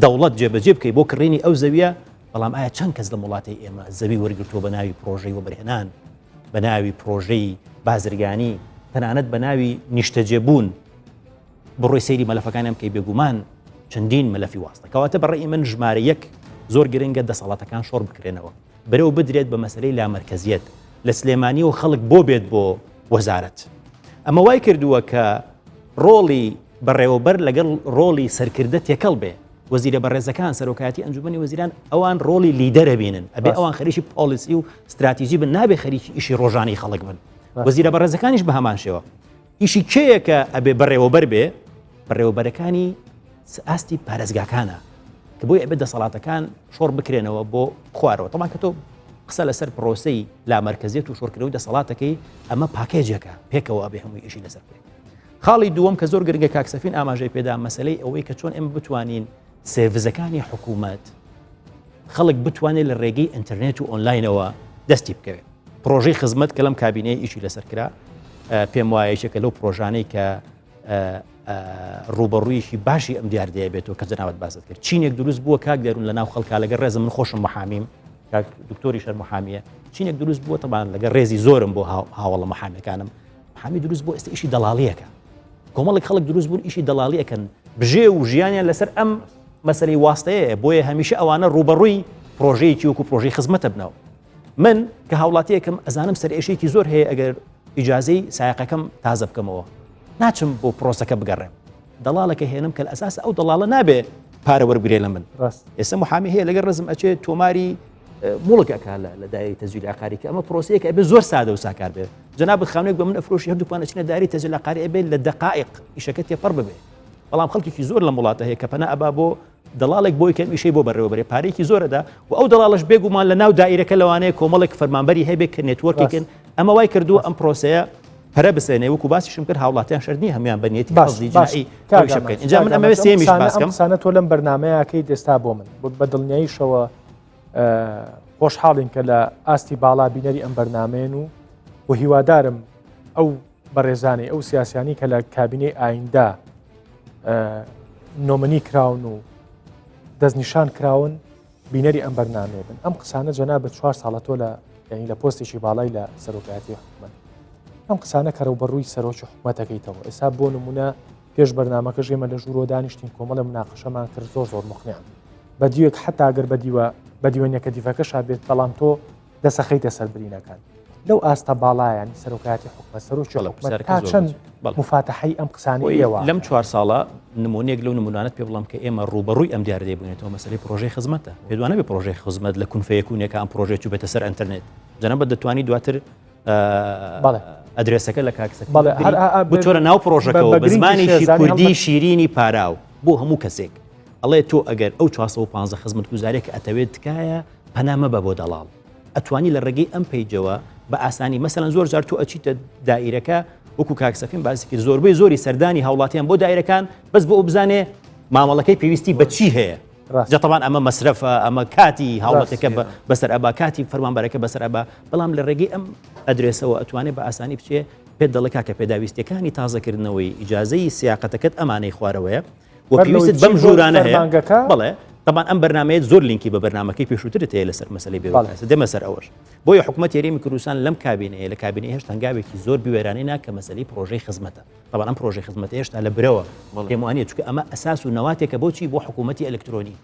دەوڵەت جێبەجێ بکەی بۆ کڕینی ئەو زەویە بەڵام ئایا چەند کەس لە وڵاتی ئێمە زەوی وەرگرتووە بە ناوی پرۆژەی وەبەرهێنان بە ناوی پرۆژەی بازرگانی تەنانەت بە ناوی نیشتەجێبوون بڕۆی سەیری مەلەفەکانیان بکەی بێگومان چەندین مەلەفی واستە کەواتە بە ڕەئی من ژمارە یەک زۆر گرنگە دەسەڵاتەکان شۆڕ بکرێنەوە برەو بدرێت بە مەسلەی لامەرکەزیەت لە سلێمانی و خەڵک بۆ بێت بۆ وەزارەت ئەمە وای کردووە کە ڕۆڵی بەڕێوەبەر لەگەڵ ڕۆڵی سەرکردە تێکەڵ بێ وەزیرە بەڕێزەکان سەرۆکایەتی ئەنجومەنی وەزیران ئەوان ڕۆڵی leader ە بینن ئەبێ ئەوان خەریکی policy و ستراتیژی بن نابێ خەریکی ئیشی ڕۆژانی خەڵک بن وەزیرە بەڕێزەکانیش بە هەمان شێوە ئیشی کێیە کە ئەبێ بەڕێوەبەر بێ؟ بەڕێوەبەرەکانی ئاستی پارێزگاکانە کە بۆی ئەبێ دەسەڵاتەکان شۆڕ بکرێنەوە بۆ خوارەوە تەمان کە تۆ قسە لەسەر پرۆسەی لامەرکزیەت و شۆڕکردنەوەی دەسەڵاتەکەی ئەمە package ێکە پێکەوە ئەبێ هەمووی ئیشی لەسەر بکرێت خاڵی دووەم کە زۆر گرنگە کاک سەفین ئاماژەی پێدا مەسلەی ئەوەی کە چۆن ئێمە بتوانین service ەکانی حکوومەت خەڵک بتوانێت لە ڕێگەی ئینتەرنێت و ئۆنلاینەوە دەستی بکەوێت پرۆژەی خزمەت کە لەم کابینەیە ئیشی لەسەر کرا پێم وایە یەکێکە لەو پرۆژانەی کە ڕوبەڕوویەکی باشی ئەم دیاردەیە بێتەوە کە جەنابت باست کرد چینێک دروست بووە کاک دەروون لە ناو خەڵکا لەگەر ڕێزم من خۆشم محامیم کاک دکتۆری شەر محامیە چینێک دروست بووە تەبان لەگەر ڕێزی زۆرم بۆ هاوڵە محامیەکانم محامی دروست بۆ ئێستا ئیشی دەڵاڵیەکە کۆمەڵێک خەڵک دروست بوون ئیشی دەڵاڵی ئەکەن بژێ و ژیانیان لەسەر ئەم مەسلەی واستەیە بۆیە هەمیشە ئەوانە ڕوبەڕووی پرۆژەیەکی وەکو پرۆژەی خزمەتە بنەوە من کە هاوڵاتیەکم ئەزانم سەرئێشەیەکی زۆر هەیە ئەگەر ئیجازەی سایەقەکەم تازە بکەمەوە ناچم بۆ پرۆسەکە بگەڕێم دەڵاڵەکە هێنم کە ئەساس ئەو دەڵاڵە نابێ پارە وەرگێ لە من ئێستا محامی هەیە لەگەر ڕزم ئەچێت تۆماری موڵکەکە لە دایرەی تەسجیل عقاری کە ئەمە پرۆسەیەک ئەبێ زۆر سادە و ساکار بێت جەنابت خانووێک بە من ئەفرۆشی هەردووکمان ئەچینە دایرەی تەسجیل عقاری ئەبێ لە دقائق ئیشەکە تێپەڕ ببێ بەڵام خەڵکێکی زۆر لەم وڵاتە هەیە کە پەنا ئەبا بۆ دەڵاڵێک بۆی کەم ئیشەی بۆ بەڕێوەبەرێ پارێکی زۆرەدا و ئەو دەڵاڵش بێگومان لە ناو دایرەکە لەوانەیە کۆمەڵێک فەرمانبەری هەبێت کە network ێکن ئەمە وای کردووە ئەم پرۆسەیە پەرە بسێنێ وەکو باسیشم کرد هاوڵاتیان شەرت نییە هەموویان بە نیەتی قەسدی جنائی ئەو ئیشە بکەن ئینجا من ئەمەوێ سێمیش باس کەم قسانە تۆ لەم بەرنامەیەکەی دێستا بۆ من بە دڵنیاییشەوە خۆشحاڵین کە لە ئاستی باڵا بینەری ئەم بەرنمەیەن و و هیوادارم ئەو بەڕێزانەی ئەو سیاسیانی کە لە کابینەی ئایندە نۆمنی کراون و دەستنیشان کراون بینەری ئەم بەرنمەیە بن ئەم قسانە جەنا بە چوار ساڵە تۆ لە یعنی لە پۆستێکی باڵای لە سەرۆکایەتی حکومەت ئەم قسانە کەرەو بەڕووی سەرۆکی حکومەتەکەیتەوە ئێستا بۆ نمونە پێش بەرنمەکەش ئێمە لە ژوورۆ دانیشتین کۆمەڵە مناقەشەمان کرد زۆر زۆر مقنع بە دیوێک حتا گەر بە دیوە بە دیوە نێکەتیڤەکەشا بێت بەڵام تۆ دەسەخەیتە سەر برینەکان لەو ئاستە باڵایانی سەرۆکایەتی حکومەت سەرۆکی حکومەت تا چەند مفاتەحەی ئەم قسانەی ئێوە لەم چوار ساڵە نمونەیەک لەو نمونانەت پێ بڵام کە ئێمە ڕووبەڕووی ئەم دیاردەیە بووینەتەوە مەسەلەی پرۆژەی خزمەتە پێدوانە بێ پرۆژەی خزمەت لە کونفەیەکونێکە ئەم پرۆژەیە چووبێتە سەر ئینتەرنێت جەنابت دەتوانی دواتر ئەدرێسەکە لە کاک سەفین بچۆرە ناو پرۆژەکەەوە بە زمانێکی کوردی شیرینی پاراو بۆ هەموو کەسێک ئەڵێ تۆ ئەگەر ئەو 415 خزمەتگوزارێک کە ئەتەوێت تکایە پەنا مەبە بۆ دەڵاڵ ئەتوانی لە ڕێگەی ئەم page ەوە بە ئاسانی مەسەلەن زۆر جار تۆ ئەچیتە دائیرەکە. وەکو کاک سەفین باسی کرد زۆربەی زۆری سەردانی هاوڵاتیان بۆ دایرەکان بەس بۆ ئەو بزانێ مامەڵەکەی پێویستی بە چی هەیە جا تەبان ئەمە مەسرەفە ئەمە کاتی هاوڵاتەکە بەسەر ئەبا کاتی فەرمانبەرەکە بەسەر ئەبا بەڵام لە ڕێگەی ئەم ئەدرێسەوە ئەتوانێت بە ئاسانی بچێ پێت دەڵێ کاکە پێداویستیەکانی تازەکردنەوەی ئیجازەی سیاقەتەکەت ئەمانەی خوارەوەیە و پێویستت بەم ژوورانە هەیە بەڵێ طبعا ئەم بەرنمەیە زۆر لینکی بە بەرنمەکەی پێشووترت هەیە لەسەر مەسلەی بێوەکەس دێمە سەر ئەوەش بۆیە حکوومەت هەرێمی کوردستان لەم کابینەیە لە کابینەی هێشت هەنگاوێکی زۆر بوێرانەی نا کە مەسلەی پرۆژەی خزمەتە طبعا ئەم پرۆژەی خزمەتە هێشتا لە برەوە پێم وانیە چونکە ئەمە ئەساس و نەواتێکە بۆچی بۆ حکوومەتی ئەلکترۆنی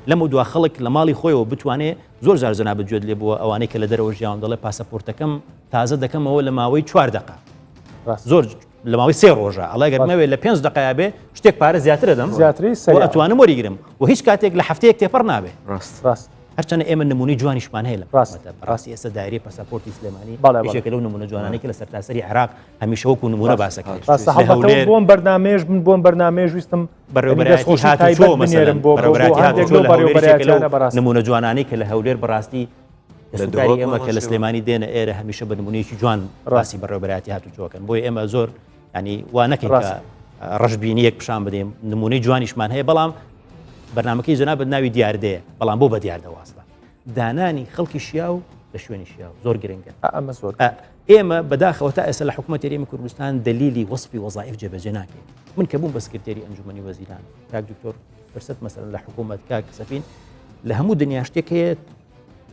لەمە دوا خەڵک لە ماڵی خۆیەوە بتوانێ زۆر جار جەنابت گوێت لێ بووە ئەوانەی کە لە دەرەوە ژیاون دەڵێ پاسەپۆرتەکەم تازە دەکەمەوە لە ماوەی چوار دقە زۆر لە ماوەی سێ ڕۆژە ئەڵێ گەر بمەوێت لە پێنج دقەیا بێ شتێک پارە زیاتر دەدەم زیاتری و ئەتوانم وەریگرم و هیچ کاتێک لە هەفتەیەک تێپەڕ نابێ ڕاست ڕاست هەرچەنە ئێمە نمونەی جوانیشمان هەیە لە ڕاست بەڕاستی ئێستا دایرەی پەسەپۆرتی سلێمانی بەڵێ، بەڵێ. یەکێکە لەو نمونە جوانانەی کە لە سەرتاسەری عێراق هەمیشە وەکو نمونە باسەکرێت ڕاستە لە هەڵبەتە هەولێر بۆم بەرنامەیەش من بۆم بەرنامەیەش ویستم بەڕێوەبەرایەتی دەستخۆشی هاتوچۆ تایبەت مەسەلەن بنێرم بۆ بۆ بەڕێوەبەرایەتی هەندێک هاتوچۆ لەو لە هەولێر یەکێکە لەو بەڕێوەبەرایەتیانە بەڕاستی نمونە جوانانەی کە لە هەولێر بەڕاستی لە کەسوکاری دهۆک ئێمە کە لە بەهەمان شێوە. سلێمانی دێنە ئێرە هەمیشە بە نمونەیەکی جوان باسی بەڕێوەبەرایەتی هاتوچۆکەن بۆیە ئێمە زۆر ینی وا نەکەین کە ڕاست. ڕەشبینیەک پیشان بدەین نمونەی جوانیشمان هەیە بەڵام بەرنمەکەی جەنابت ناوی دیاردەیە بەڵام بۆ بە دیاردە واستە دانانی خەڵکی شیاو لە شوێنی شیاو زۆر گرنگە ئەمە زۆر ئێمە بەداخەوە تا ئێستا لە حکوومەت هەرێمی کوردستان دلیلی وەسفی وەزائف جێبەجێ ناکەین من کە بووم بە سکرتێری ئەنجومەنی وەزیران کاک دکتۆر فرسەت مەسەلەن لە حکوومەت کاک سەفین لە هەموو دنیا شتێک هەیە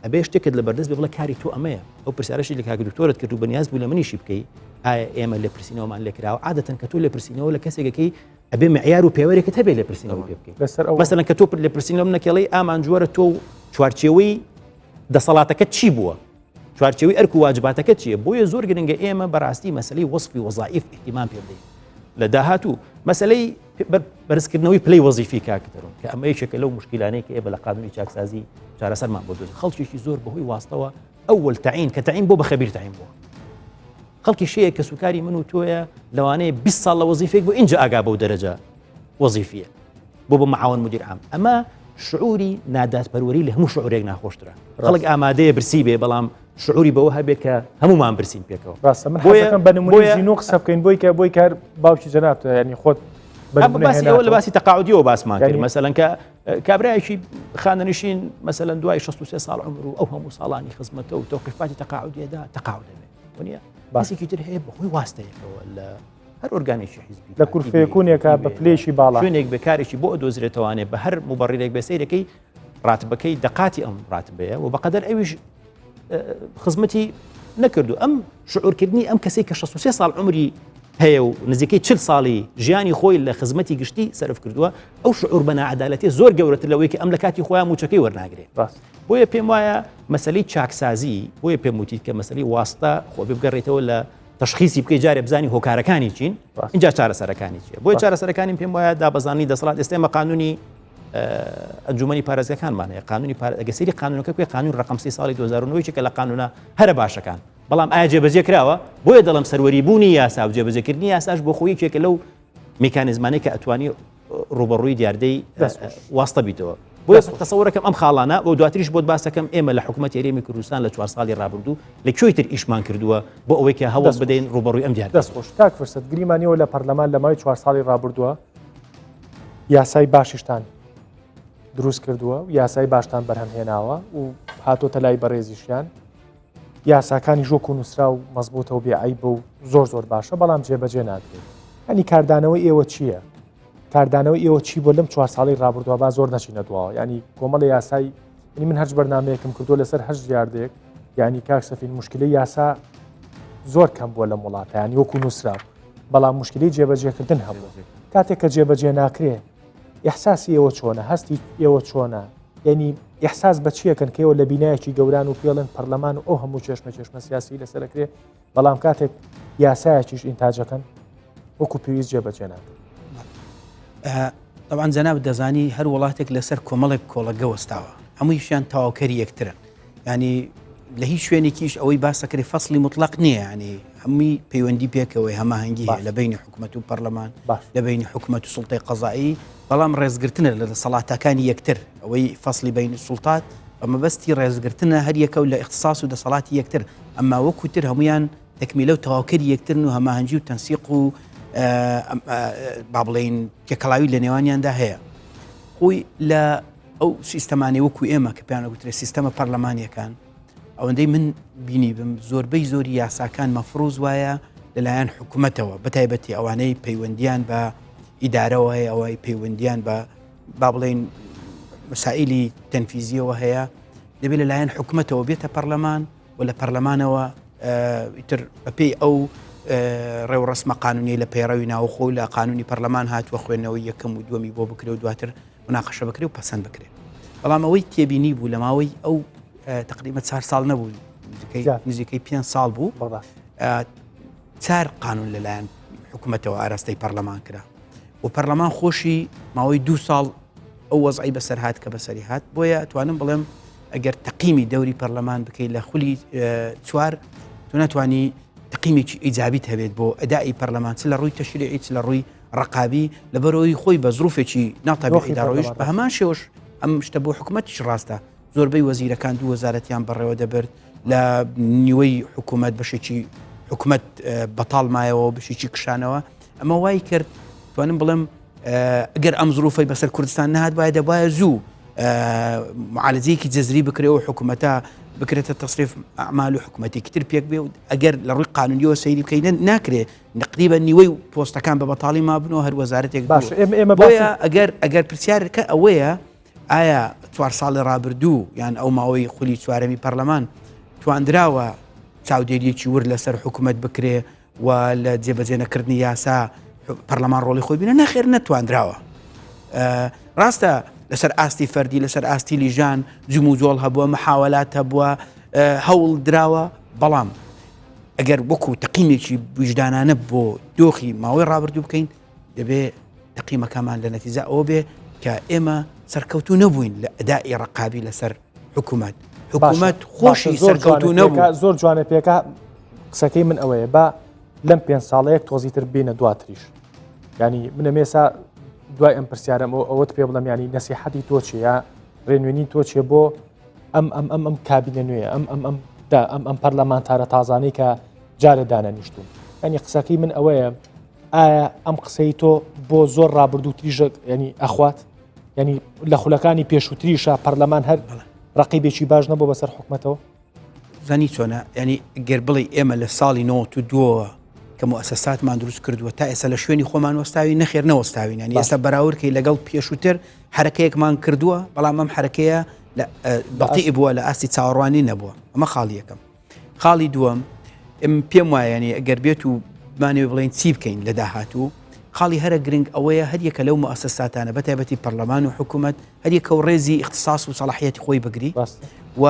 ئەبێ شتێکت لە بەردەست بێ بڵێ کاری تۆ ئەمەیە ئەو پرسیارەشی لە کاک دکتۆرت کرد و بەنیاز بوو لە منیشی بکەی ئایا ئێمە لێپرسینەوەمان لێکراوە عادەتەن کە تۆ لێپرسینەوە لە کەسێکەکەی ئەبێ معیار و پێوەرێکت هەبێ لێپرسینەوە پێ بکەی لەسەر ئەو مەسەلەن کە تۆ لێپرسینەوە نەکێڵی ئامانجوەرە تۆ و چوارچێوەی دەسەڵاتەکە چی بووە چوارچێوەی ئەرک و واجباتەکە چییە بۆیە زۆر گرنگە ئێمە بەڕاستی مەسلەی وەسفی وەزائیف اهتمام پێ بدەین لە داهاتوو مەسلەی بەرزکردنەوەی پلەی وەزیفی کاک دەرون کە ئەمە یەکێکە لەو مشکلانەی کە ئێمە لە قانونی چاکسازی چارەسەرمان بۆ دۆزی خەڵکێکی زۆر بەهۆی واستەوە ئەول تەعین کە تەعین بۆ بە خەبیر تەعین بووە خەڵکی شەیە کەسوکاری من و تۆیە لەوانەیە 20 ساڵ لە وەزیفێک بۆ ئینجا ئاگا بەو دەرەجە وەزیفیە بۆ بە معاون مدیر عام ئەمە شعوری نادادپەروەری لە هەموو شعورێک ناخۆشترە خەڵک ئامادەیە برسی بێ بەڵام شعوری بەوە هەبێ کە هەمومان برسین پێکەوە ڕاستە من حەزەکەم بە نمونەی زینۆ قسە بکەین بۆی کە بۆی کار باوکی جەنابتە یعنی خۆت باسی ئەوە لە باسی تەقاعدیەوە باسمان کرد مەسەلەن کە کابرایەکی خانەنشین مەسەلەن دوای 63 ساڵ عمر و ئەو هەموو ساڵانی خزمەتە و تەوقیفاتی تەقاعدیەدا تەقاعد دەبێت وەنیە باسێکی تر هەیە بەهۆی واستەیەکەوە لە هەر ئۆرگانێکی حیزبی لە کورفەیەکونێکە بە پلەیەکی باڵا شوێنێک بێ کارێکی بۆ ئەدۆزرێتەوانێ بە هەر موبەڕیرێک بێ سەیرەکەی ڕاتبەکەی دەقاتی ئەم ڕاتبەیە و بەقەدەر ئەویش خزمەتی نەکردو ئەم شعورکردنی ئەم کەسێک کە 63 ساڵ عمری هەیە و نزیکەی 40 ساڵی ژیانی خۆی لە خزمەتی گشتی سەرف کردووە ئەو شعور بە ناعەدالەتی زۆر گەورەتر لەوەی کە ئەم لە کاتی خۆیان موچەکەی وەرناگرێت بۆیە پێم وایە مەسلەی چاکسازی بۆیە پێم وتیت کە مەسلەی واستە خۆ بگەڕێتەوە لە تەشخیسی بکەی جارێ بزانی هۆکارەکانی چین اینجا چارەسەرەکانی چیە بۆیە چارەسەرەکانی پێم وایە دابەزانی دەسەڵات ئێستا ئێمە قانونی ئەنجومەنی پارێزگەکانمان هەیە قانونی ئەگە سەیری قانونەکە بکەی قانون ڕقم سی ساڵی 2009 یەکێکە لە قانونە هەرە باشەکان بەڵام ئایا جێبەجێ کراوە بۆیە دەڵم سەروەری بوونی یاسا و جێبەجێکردنی یاساش بۆ خۆی یەکێکە لەو میکانیزمانەی کە ئەتوانی ڕوبەڕووی دیاردەی واستە بیتەوە بۆیە تەسەورەکەم ئەم خاڵانە و دواتریش بۆت باسەکەم ئێمە لە حکوومەت هەرێمی کوردستان لە چوار ساڵی ڕابردوو لە کوێی تر ئیشمان کردووە بۆ ئەوەی کە هەوڵ بدەین ڕوبەڕووی ئەم دیار دەست خۆش کاک فرسەت گریمانیەوە لە پەرلەمان لە ماوەی چوار ساڵی ڕابردووە یاسای باشیشتان دروست کردووە و یاسای باشتان بەرهەم هێناوە و هاتۆتە لای بەڕێزیشیان یاساکانی ژۆک و نووسرا و مەزبوتە و بێعیبە و زۆر زۆر باشە بەڵام جێبەجێ ناکرێت هەنی کاردانەوەی ئێوە چییە؟ کاردانەوەی ئێوە چی بۆ لەم چوار ساڵی ڕابردووە با زۆر نەچینە دواوە ینی کۆمەڵی یاسای ینی من هەرچ بەرنمەیەکم کردو لەسەر هەر دیاردەیەک یعنی کاک سەفین مشکلی یاسا زۆر کەم بووە لەم وڵاتە ینی وەکو نووسرا بەڵام مشکلی جێبەجێکردن هەبوو کاتێک کە جێبەجێ ناکرێ ئیحساسی ئێوە چۆنە هەستی ئێوە چۆنە یعنی ئیحساس بە چیەکەن کە ئێوە لە بینایەکی گەوران و پێڵێن پەرلەمان و ئەو هەموو چێشمە چێشمە سیاسی لەسەرەکرێ بەڵام کاتێک یاسایەکیش ئینتاجەکەن وەکو پێویست جێبەجێ ناکەن. طبعا جەنابت دەزانی هەر وڵاتێک لەسەر کۆمەڵێک کۆڵەگە وەستاوە هەموویشیان تەواوکەری یەکترن ینی لە هیچ شوێنێکیش ئەوەی باسەکرێ فەصلی مطلق نییە ینی هەمووی پەیوەندی پێکەوەی هەماهەنگی هەیە لە بینی حکوومەت و پەرلەمان لە بینی حکوومەت و سوڵتەی قەزایی بەڵام ڕێزگرتنە لە دەسەڵاتەکانی یەکتر ئەوەی فەصلی بین سوڵتات بە مەبەستی ڕێزگرتنە هەر یەکە و لە اختصاص و دەسەڵاتی یەکتر ئەمما وەکو تر هەمویان. تەکمیلە و تەواوکەری یەکترن و هەماهەنگی و تەنسیق و با بڵێین تێکەڵاوی لە نێوانیاندا هەیە. خۆی لە ئەو سیستەمانەی وەکو ئێمە کە پێیان ئەگوترێت سیستەمە پەرلەمانیەکان ئەوەندەی من بینیبم زۆربەی زۆری یاساکان مەفروز وایە لەلایەن حکوومەتەوە بەتایبەتی ئەوانەی پەیوەندیان بە ئیدارەوە هەیە ئەوەی پەیوەندیان بە با بڵێین مسائلی تەنفیزیەوە هەیە دەبێت لەلایەن حکوومەتەوە بێتە پەرلەمان و لە پەرلەمانەوە ئیتر بەپێی ئەو ڕێوڕەسمە قانونی لە پەیڕەوی ناوخۆ لە قانونی پەرلەمان هاتووە خوێندنەوەی یەکەم و دووەمی بۆ بکرێ و دواتر مناقەشە بکرێ و پەسەند بکرێ بەڵام ئەوەی تێبینی بوو لە ماوەی ئەو تقریبا چار ساڵ نەبوو نزیکەی پێ ساڵ بوو چار قانون لەلایەن حکوومەتەوە ئاراستەی پەرلەمان کرا و پەرلەمان خۆشی ماوەی دو ساڵ ئەو وەزعی بەسەر هات کە بەسەری هات بۆیە توانم بڵێم ئەگەر تەقیمی دەوری پەرلەمان بکەیت لە خولی چوار تو ناتوانانی تەقیمێکی ئیجابیت هەبێت بۆ ئەدای پەرلەمان چ لە ڕووی تەشریعی چ لە ڕووی ڕقابی لەبەرەوەی خۆی بە زروفێکی ناتابیعیدا ڕۆیشت بە هەمان شێوەش ئەم شتە بۆ حکوومەتیش ڕاستە زۆربەی وەزیرەکان دوو وەزارەتیان بەڕێوە دەبرد لە نیوەی حکوومەت بەشێکی حکوومەت بەتاڵ مایەوە بەشێکی کشانەوە ئەمە وای کرد توانم بڵێم ئەگەر ئەم زروفەی بەسەر کوردستان نهات باە دەبایە زوو معالجەیەکی جەزری بکرێ و حکوومەتە بکرێتە تەسریف ئەعمال و حکوومەتێکی تر پێک بێ و ئەگەر لە ڕووی قانونیەوە سەیری بکەین ناکرێ تقریبا نیوەی پۆستەکان بە بەتاڵی مابنەوە هەر وەزارەتێک باش ئێمە ئێمە بۆیە ئەگەر ئەگەر پرسیارەکە ئەوەیە ئایا چوار ساڵی ڕابردوو یان ئەو ماوەی خولی چوارەمی پەرلەمان تواندراوە چاودێریەکی ورد لەسەر حکوومەت بکرێ و لە جێبەجێ نەکردنی یاسا پەرلەمان ڕۆڵی خۆی بینە نەخێر نەتواندراوە ڕاستە لەسەر ئاستی فەردی لەسەر ئاستی لیژان جموجۆڵ هەبووە محاوەلات هەبووە هەوڵ دراوە بەڵام ئەگەر وەکو تەقیمێکی ویژدانانە بۆ دۆخی ماوەی ڕابردوو بکەین دەبێ تەقیمەکەمان لە نەتیجە ئەوە بێ کە ئێمە سەرکەوتو نەبووین لە ئەدائی ڕقابی لەسەر حکوومەت حکوومەت خۆشی سەرکەوتو نەبوو زۆر جوانە پێکا قسەکەی من ئەوەیە با لەم پێ ساڵەیەک تۆزی تر بینە دواتریش ینی منە مێسا دوای ئەم پرسیارم ئەو ئەوەت پێ بڵم ینی نەسیحەتی تۆ چیە ڕێنوێنی تۆ چێ بۆ ئەم ئەم ئەم ئەم کابینە نوێ ئەم ئەم ئەم دا ئەم ئەم پەرلەمانتارە تازانەی کە جارە دانەنیشتون ینی قسەکەی من ئەوەیە ئایا ئەم قسەی تۆ بۆ زۆر ڕابردوو تریژە ینی ئەخوات ینی لە خولەکانی پێشووتریشە پەرلەمان هەر ڕقیبێکی باش نەبوو بەسەر حکومەتەوە زانی چۆنە ینی گەر بڵێ ئێمە لە ساڵی 92ەوە کە موسەساتمان دروست کردووە تا ئێستا لە شوێنی خۆمان وەستاوی نەخێر نەوەستاوین ینی ئێستا بەراورکەی لەگەڵ پێشووتر حرەکەیەکمان کردووە بەڵام ئەم حرەکەیە بەڵتی بووە لە ئاستی چاوەڕوانی نەبووە ئەمە خاڵی یەکەم خاڵی دووەم پێم وایە ینی ئەگەر بێت و بمانەوێ بڵێین چی بکەین لە داهاتوو خاڵی هەرە گرنگ ئەوەیە هەریەکە لەو موسەساتانە بە تایبەتی پەرلەمان و حکوومەت هەریەکە و ڕێزی اختصاص و سەڵاحیەتی خۆی بگری و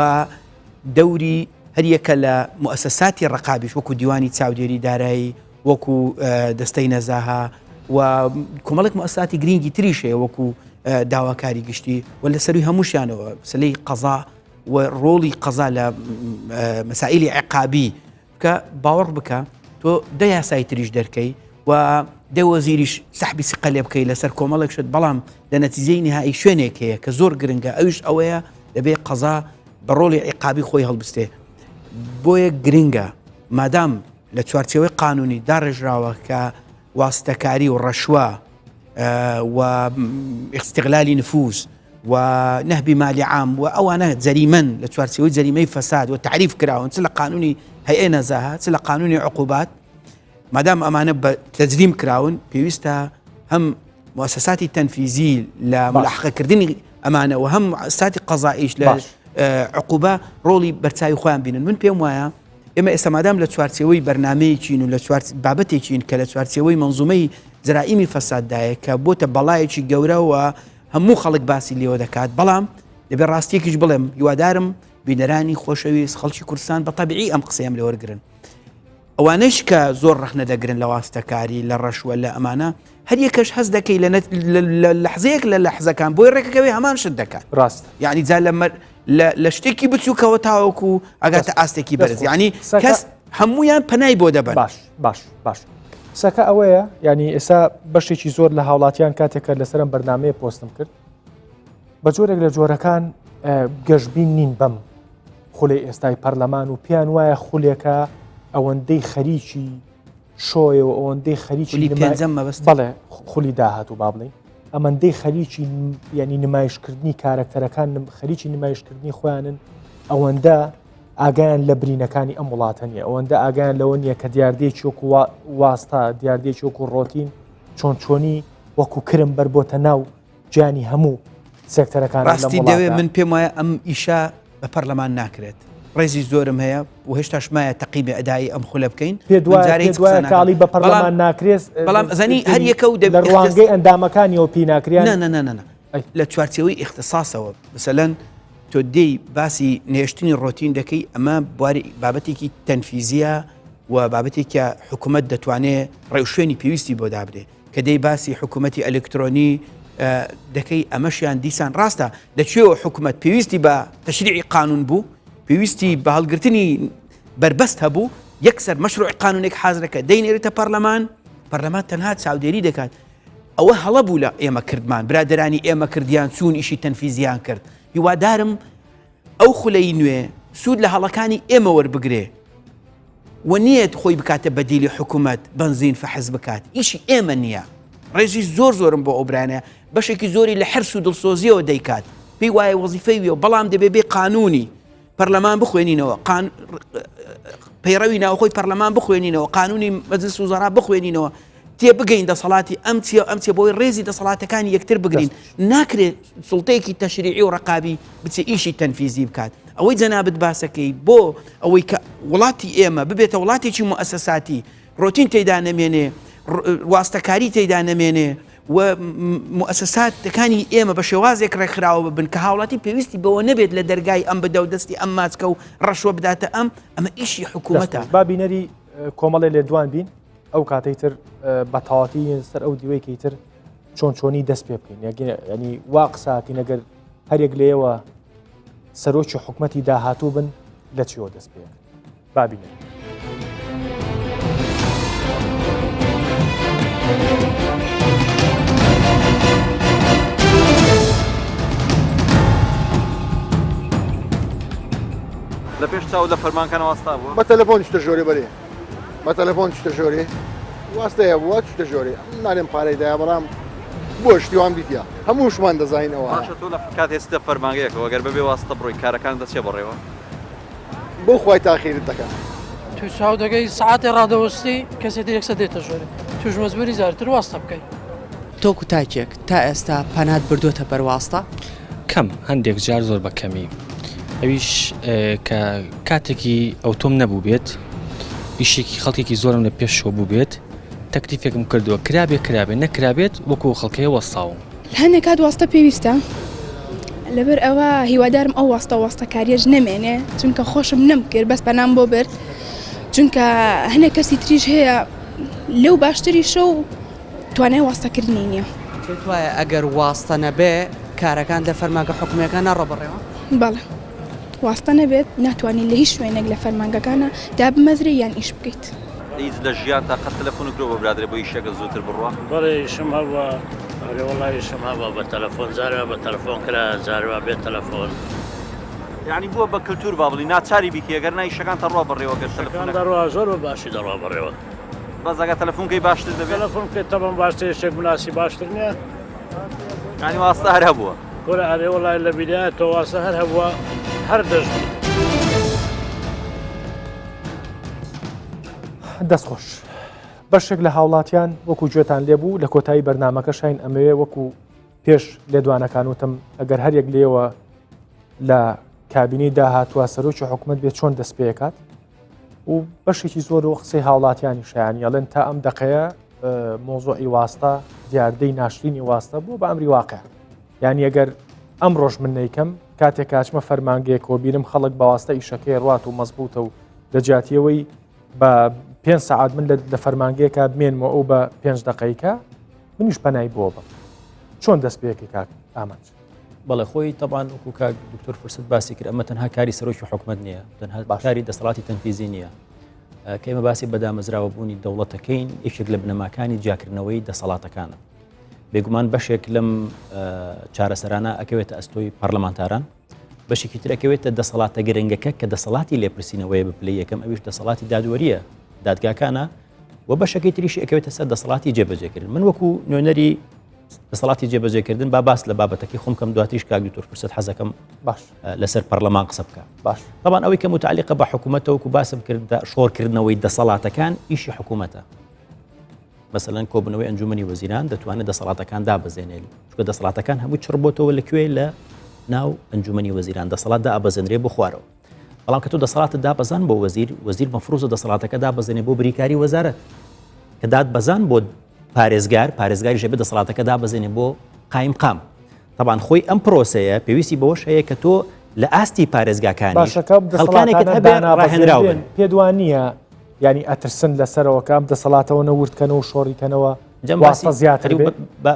دەوری هەریەکە لە موسەساتی ڕقابیش وەکو دیوانی چاودێری دارایی وەکو دەستەی نەزاها و کۆمەڵێک موساتی گرنگی تریش هەیە وەکو داواکاری گشتی و لە سەروی هەمووشیانەوە سلەی قەزا و ڕۆڵی قەزا لە مەسائلی عقابی کە باوەڕ بکە تۆ دە یاسای تریش دەرکەی و دە وەزیریش سەحبی سقە لێ بکەی لەسەر کۆمەڵێک شت بەڵام لە نەتیجەی نهایی شوێنێک هەیە کە زۆر گرنگە ئەویش ئەوەیە دەبێ قەزا بە ڕۆڵی عقابی خۆی هەڵبستێ بۆیە گرنگە مادام لە چوارچێوەی قانونی داڕێژراوە کە واستەکاری و ڕەشوە و استغلالی نفوذ و نهبی مالی عام و ئەوانە جەریمەن لە چوارچێوەی جەریمەی فەساد و تعریف کراون چ لە قانونی هەیئە نەزاهە چ لە قانونی عقوبات مادام ئەمانە بە تەجریم کراون پێویستە هەم موسساتی تەنفیزی لە ملاحقەکردنی ئەمانە و هەم ساتی قەزائیش لە عقوبە ڕۆڵی بەرچاوی خۆیان بینن من پێم وایە ئێمە ئێستا مادام لە چوارچێوەی بەرنمەیەکین و لە چوار بابەتێکین کە لە چوارچێوەی منزومەی جرائیمی فەساددایە کە بۆتە بەڵایەکی گەورەوە هەموو خەڵک باسی لێوە دەکات بەڵام دەبێت ڕاستیەکیش بڵێم هیوادارم بینەرانی خۆشەویست خەڵکی کوردستان بە تەبیعی ئەم قسەیەم لێوەرگرن ئەوانەش کە زۆر ڕەخنە دەگرن لە واستەکاری لە ڕەشوە لە ئەمانە هەر یەکەش هەست دەکەی لە لە لەحزەیەک لە لەحزەکان بۆی ڕێکەکەوێ هەمان شت دەکات ڕاست یعنی جا لە لە شتێکی بچووکەوە تاوەکو ئەگاتە ئاستێکی بەرز یعنی کەس هەمویان پەنای بۆ دەبەن باش باش باش قسەکە ئەوەیە ینی ئێستا بەشێکی زۆر لە هاوڵاتیان کاتێکە لەسەرم بەرنمەیە پۆستم کرد بە جۆرێک لە جۆرەکان گەشتبین نین بەم خولەی ئێستای پەرلەمان و پێیان وایە خولێکە. ئەوەندەی خەریکی شۆیە و ئەوەندەی خەریکی خولی پێنجەم مەبەست بەڵێ خولی داهاتوو با بڵێین ئەمەندەی خەریکی ینی نمایشکردنی کارەکتەرەکان خەریکی نمایشکردنی خۆیانن ئەوەندە ئاگایان لە برینەکانی ئەم وڵاتە نیە ئەوەندە ئاگایان لەوە نییە کە دیاردەیەکی وەکو واستە دیاردەیەکی وەکو ڕۆتین چۆن چۆنی وەکو کرم بەربۆتە ناو گیانی هەموو سێکتەرەکان ڕاستی دەوێ من پێم وایە ئەم ئیشە بە پەرلەمان ناکرێت ڕێزی زۆرم هەیە و هێشتاش مایە تەقیمی ئەدایی ئەم خولە بکەین پێ دوای بە پەرلەمان ناکرێت بەڵام زانی هەر یەکە و دەبێت ڕوانگەی ئەندامەکانیەوە پێی ناکرێن نە لە چوارچێوەی ئیختیساسەوە مەسەلەن تۆ دێی باسی نێشتنی ڕۆتین دەکەی ئەمە بواری بابەتێکی تەنفیزیە و بابەتێکە حکوومەت دەتوانێت ڕێوشوێنی پێویستی بۆ دابنێ کە دێی باسی حکوومەتی ئەلکترۆنی دەکەی ئەمەشیان دیسان ڕاستە لەکوێوە حکوومەت پێویستی بە تەشریعی قانون بوو پێویستی بە هەڵگرتنی بربەست هەبوو یەکسەر مەشروع قانونێک حازرەکە دەینێرێتە پەرلەمان پەرلەمان تەنها چاودێری دەکات ئەوە هەڵە بوو لە ئێمە کردمان برادەرانی ئێمە کردیان چوون ئیشی تەنفیزیان کرد هیوادارم ئەو خولەی نوێ سوود لە هەڵەکانی ئێمە وەربگرێ و نییە خۆی بکاتە بەدیلی حکوومەت بەنزین فەحس بکات ئیشی ئێمە نییە ڕێزی زۆر زۆرم بۆ ئەو برانە بەشێکی زۆری لە حرس و دڵسۆزیەوە دەیکات پێی وایە وەزیفەی ویە بەڵام دەبێ بێ قانونی پەرلەمان بخوێنینەوە پەیڕەوی ناوخۆی پەرلەمان بخوێنینەوە قانونی مەجلس وزەرا بخوێنینەوە تێ بگەین دەسەڵاتی ئەم چیە ئەم چیە بۆی ڕێزی دەسەڵاتەکانی یەکتر بگرین ناکرێت سوڵتەیەکی تەشریعی و ڕقابی بچێ ئیشی تەنفیزی بکات ئەوەی جەنابت باسەکەی بۆ ئەوەی کە وڵاتی ئێمە ببێتە وڵاتێکی موئەسەساتی ڕۆتین تێدا نەمێنێ واستەکاری تێدا نەمێنێ و موئەسەساتەکانی ئێمە بە شێوازێک ڕێکخراوە ببن کە هاوڵاتی پێویستی بەوە نەبێت لە دەرگای ئەم بدە و دەستی ئەم ماچکە و ڕەشوە بداتە ئەم ئەمە ئیشی حکوومەتە. با بینەری کۆمەڵێ لێدوان بین ئەو کاتەی تر بە تەواتی سەر ئەو دیوەی کەی تر چۆن چۆنی دەست پێ بکەین ینی وا قساکەین ئەگەر هەرێک لێەوە سەرۆکی حکومەتی داهاتوو بن لە چیەوە دەست پێ با بینەر. لە پێش چاو لە فەرمانکانە واستا بووە؟ بە تەلەفۆن چتە ژۆرێ بەرێ بە تەلەفۆن چتە ژۆرێ واستەیە بووە چتە ژۆرێ نالێم پارەی دایە بەڵام بۆ شتی وام دیتە هەمووشمان دەزانین ئەوە باشە تۆ لە کات هێستە فەرمانگەیەکەوە گەر بەبێ واستە بڕۆی کارەکان دەچێ بەڕێوە؟ بۆ خوای تاخیرت دەکەن. تو چاو دەگەی سەعاتێ ڕادەوەستی کەسێ تر یەکسەر دێتە ژۆرێ توش مەجبوری جارێ تر واستە بکەی. تۆکو تاکێک تا ئێستا پەنات بردۆتە بەر واستە؟ کەم، هەندێک جار زۆر بە کەمی. ئەویش کە کاتێکی ئەوتۆم نەبووبێت، ئیشێکی خەڵکێکی زۆرم لە پێشەوە بووبێت، تەکلیفێکم کردووە، کرابێ کرابێ، نەکرابێت وەکو ئەو خەڵکەیە وەستاوم. هەندێک کات واستە پێویستە لەبەر ئەوە هیوادارم ئەو واستە واستەکاریەش نەمێنێ چونکە خۆشم نەم کرد بەس پەنام بۆ برد چونکە هەندێک کەسی تریش هەیە لەو باشتریشە و توانای واستەکردنی نییە. پێت وایە ئەگەر واستە نەبێ کارەکان لە فەرمانگە حکومییەکان ناڕۆ بەڕێوە؟ بەڵێ واستە نەبێت ناتوانانی لە هیچ شوێنێک لە فەرمانگەکانە دابمەزرێ یان ئیش بکەیت. هیچ لە ژیانتا قەت تەلەفۆنت کرۆ بۆ برادەرێ بۆ ئیشەکە زووتر بڕوا؟ بەڵێ ئیشم هەبووە. ئەرێ وەڵا ئیشم هەبووە بە تەلەفۆن جارێ بە تەلەفۆن کرا جارێ وا بێ تەلەفۆن. یانی بووە بە کلتور با بڵێی ناچاری بیکەی ئەگەر نا ئیشەکان تەڕوا بەڕێوە گەر تەلەفۆن ئیشەکان دەڕوا زۆر بە باشی دەڕوا بەڕێوە. بەس ئەگەر تەلەفۆن کەی باشتر دەبێ؟ تەلەفۆن بکەی تەبعەن باشترە یەکێک بناسی باشتر نییە؟ یانی واستە هەر هەبووە؟ کورە ئەرێ وەڵای لە بیدایەتەوە واستە هەر هەبووە هەر دەشبی. دەست خۆش. بەشێک لە هاوڵاتیان وەکو گوێتان لێبوو لە کۆتایی بەرنمەکە شاین ئەمەوێ وەکو پێش لێدوانەکان وتم ئەگەر هەریەک لێوە لە کابینەی داهاتوە سەرۆکی حکوومەت بێت چۆن دەست پێکات و بەشێکی زۆر و قسەی هاوڵاتیانی شایانی ئەڵێن تا ئەم دقەیە مۆزۆی واستە دیاردەی ناشرینی واستە بۆ بە ئەمری واقع یانی ئەگەر ئەمڕۆش من نەیکەم کاتێک کاچمە فەرمانگەیەکەوە بیرم خەڵک بەواستە ئیشەکەی ڕات و مەزبوتە و لە جیاتیەوەی بە پێ سەعات من لە فەرمانگەیەکە بمێنمەوە ئەو بە پێنج دقیقە منیش پەنای بۆ بە چۆن دەست پێکی کاک ئامانج بەڵێ خۆی تەبان وەکو کاک دکتۆر فرسەت باسی کرد ئەمە تەنها کاری سەرۆکی حکومت نییە تەنها کاری دەسەڵاتی تەنفیزی نییە کە ئێمە باسی بەدامەزراوە بوونی دەوڵەتەکەین یەکێک لە بنەماکانی جیاکردنەوەی دەسەڵاتەکانە بێگومان بەشێک لەم چارەسەرانە ئەکەوێتە ئەستۆی پەرلەمانتاران. بەشێکی تر ئەکەوێتە دەسەڵاتە گرنگەکە کە دەسەڵاتی لێپرسینەوەیە بە پلەی یەکەم ئەویش دەسەڵاتی دادوەریە دادگاکانە و بەشەکەی تریشی ئەکەوێتە سەر دەسەڵاتی جێبەجێکردن من وەکو نوێنەری دەسەڵاتی جێبەجێکردن با باس لە بابەتەکەی خۆم کەم دواتریش کاک دکتۆر فرسەت حەزەکەم باش لەسەر پەرلەمان قسە بکە باش طبعا ئەوەی کە متعلقە بە حکوومەتەوە و باسم کرد شۆڕکردنەوەی دەسەڵاتەکان ئیشی حکوومەتە مەسەلەن کۆبوونەوەی ئەنجومەنی وەزیران دەتوانێت دەسەڵاتەکان دابەزێنێت چونکە دەسەڵاتەکان هەموو چڕ بۆتەوە لە کوێ لە ناو ئەنجومەنی وەزیران دەسەڵات دابەزێنرێ بۆ خوارەوە بەڵام کە تۆ دەسەڵاتت دابەزان بۆ وەزیر وەزیر مەفروزە دەسەڵاتەکە دابەزێنێ بۆ بریکاری وەزارەت کە داد بەزان بۆ پارێزگار پارێزگاری ژێبێ دەسەڵاتەکە دابەزێنێ بۆ قایم قام طبعا خۆی ئەم پرۆسەیە پێویستی بەوەش هەیە کە تۆ لە ئاستی پارێزگاکانی خەڵکانێکت هەبێ ڕاهێنراو بن پێدوان نییە ینی ئەترسن لەسەرەوە کە ئەم دەسەڵاتەوە نەوردکەنەوە و شۆڕیکەنەوە واسطە زیاتر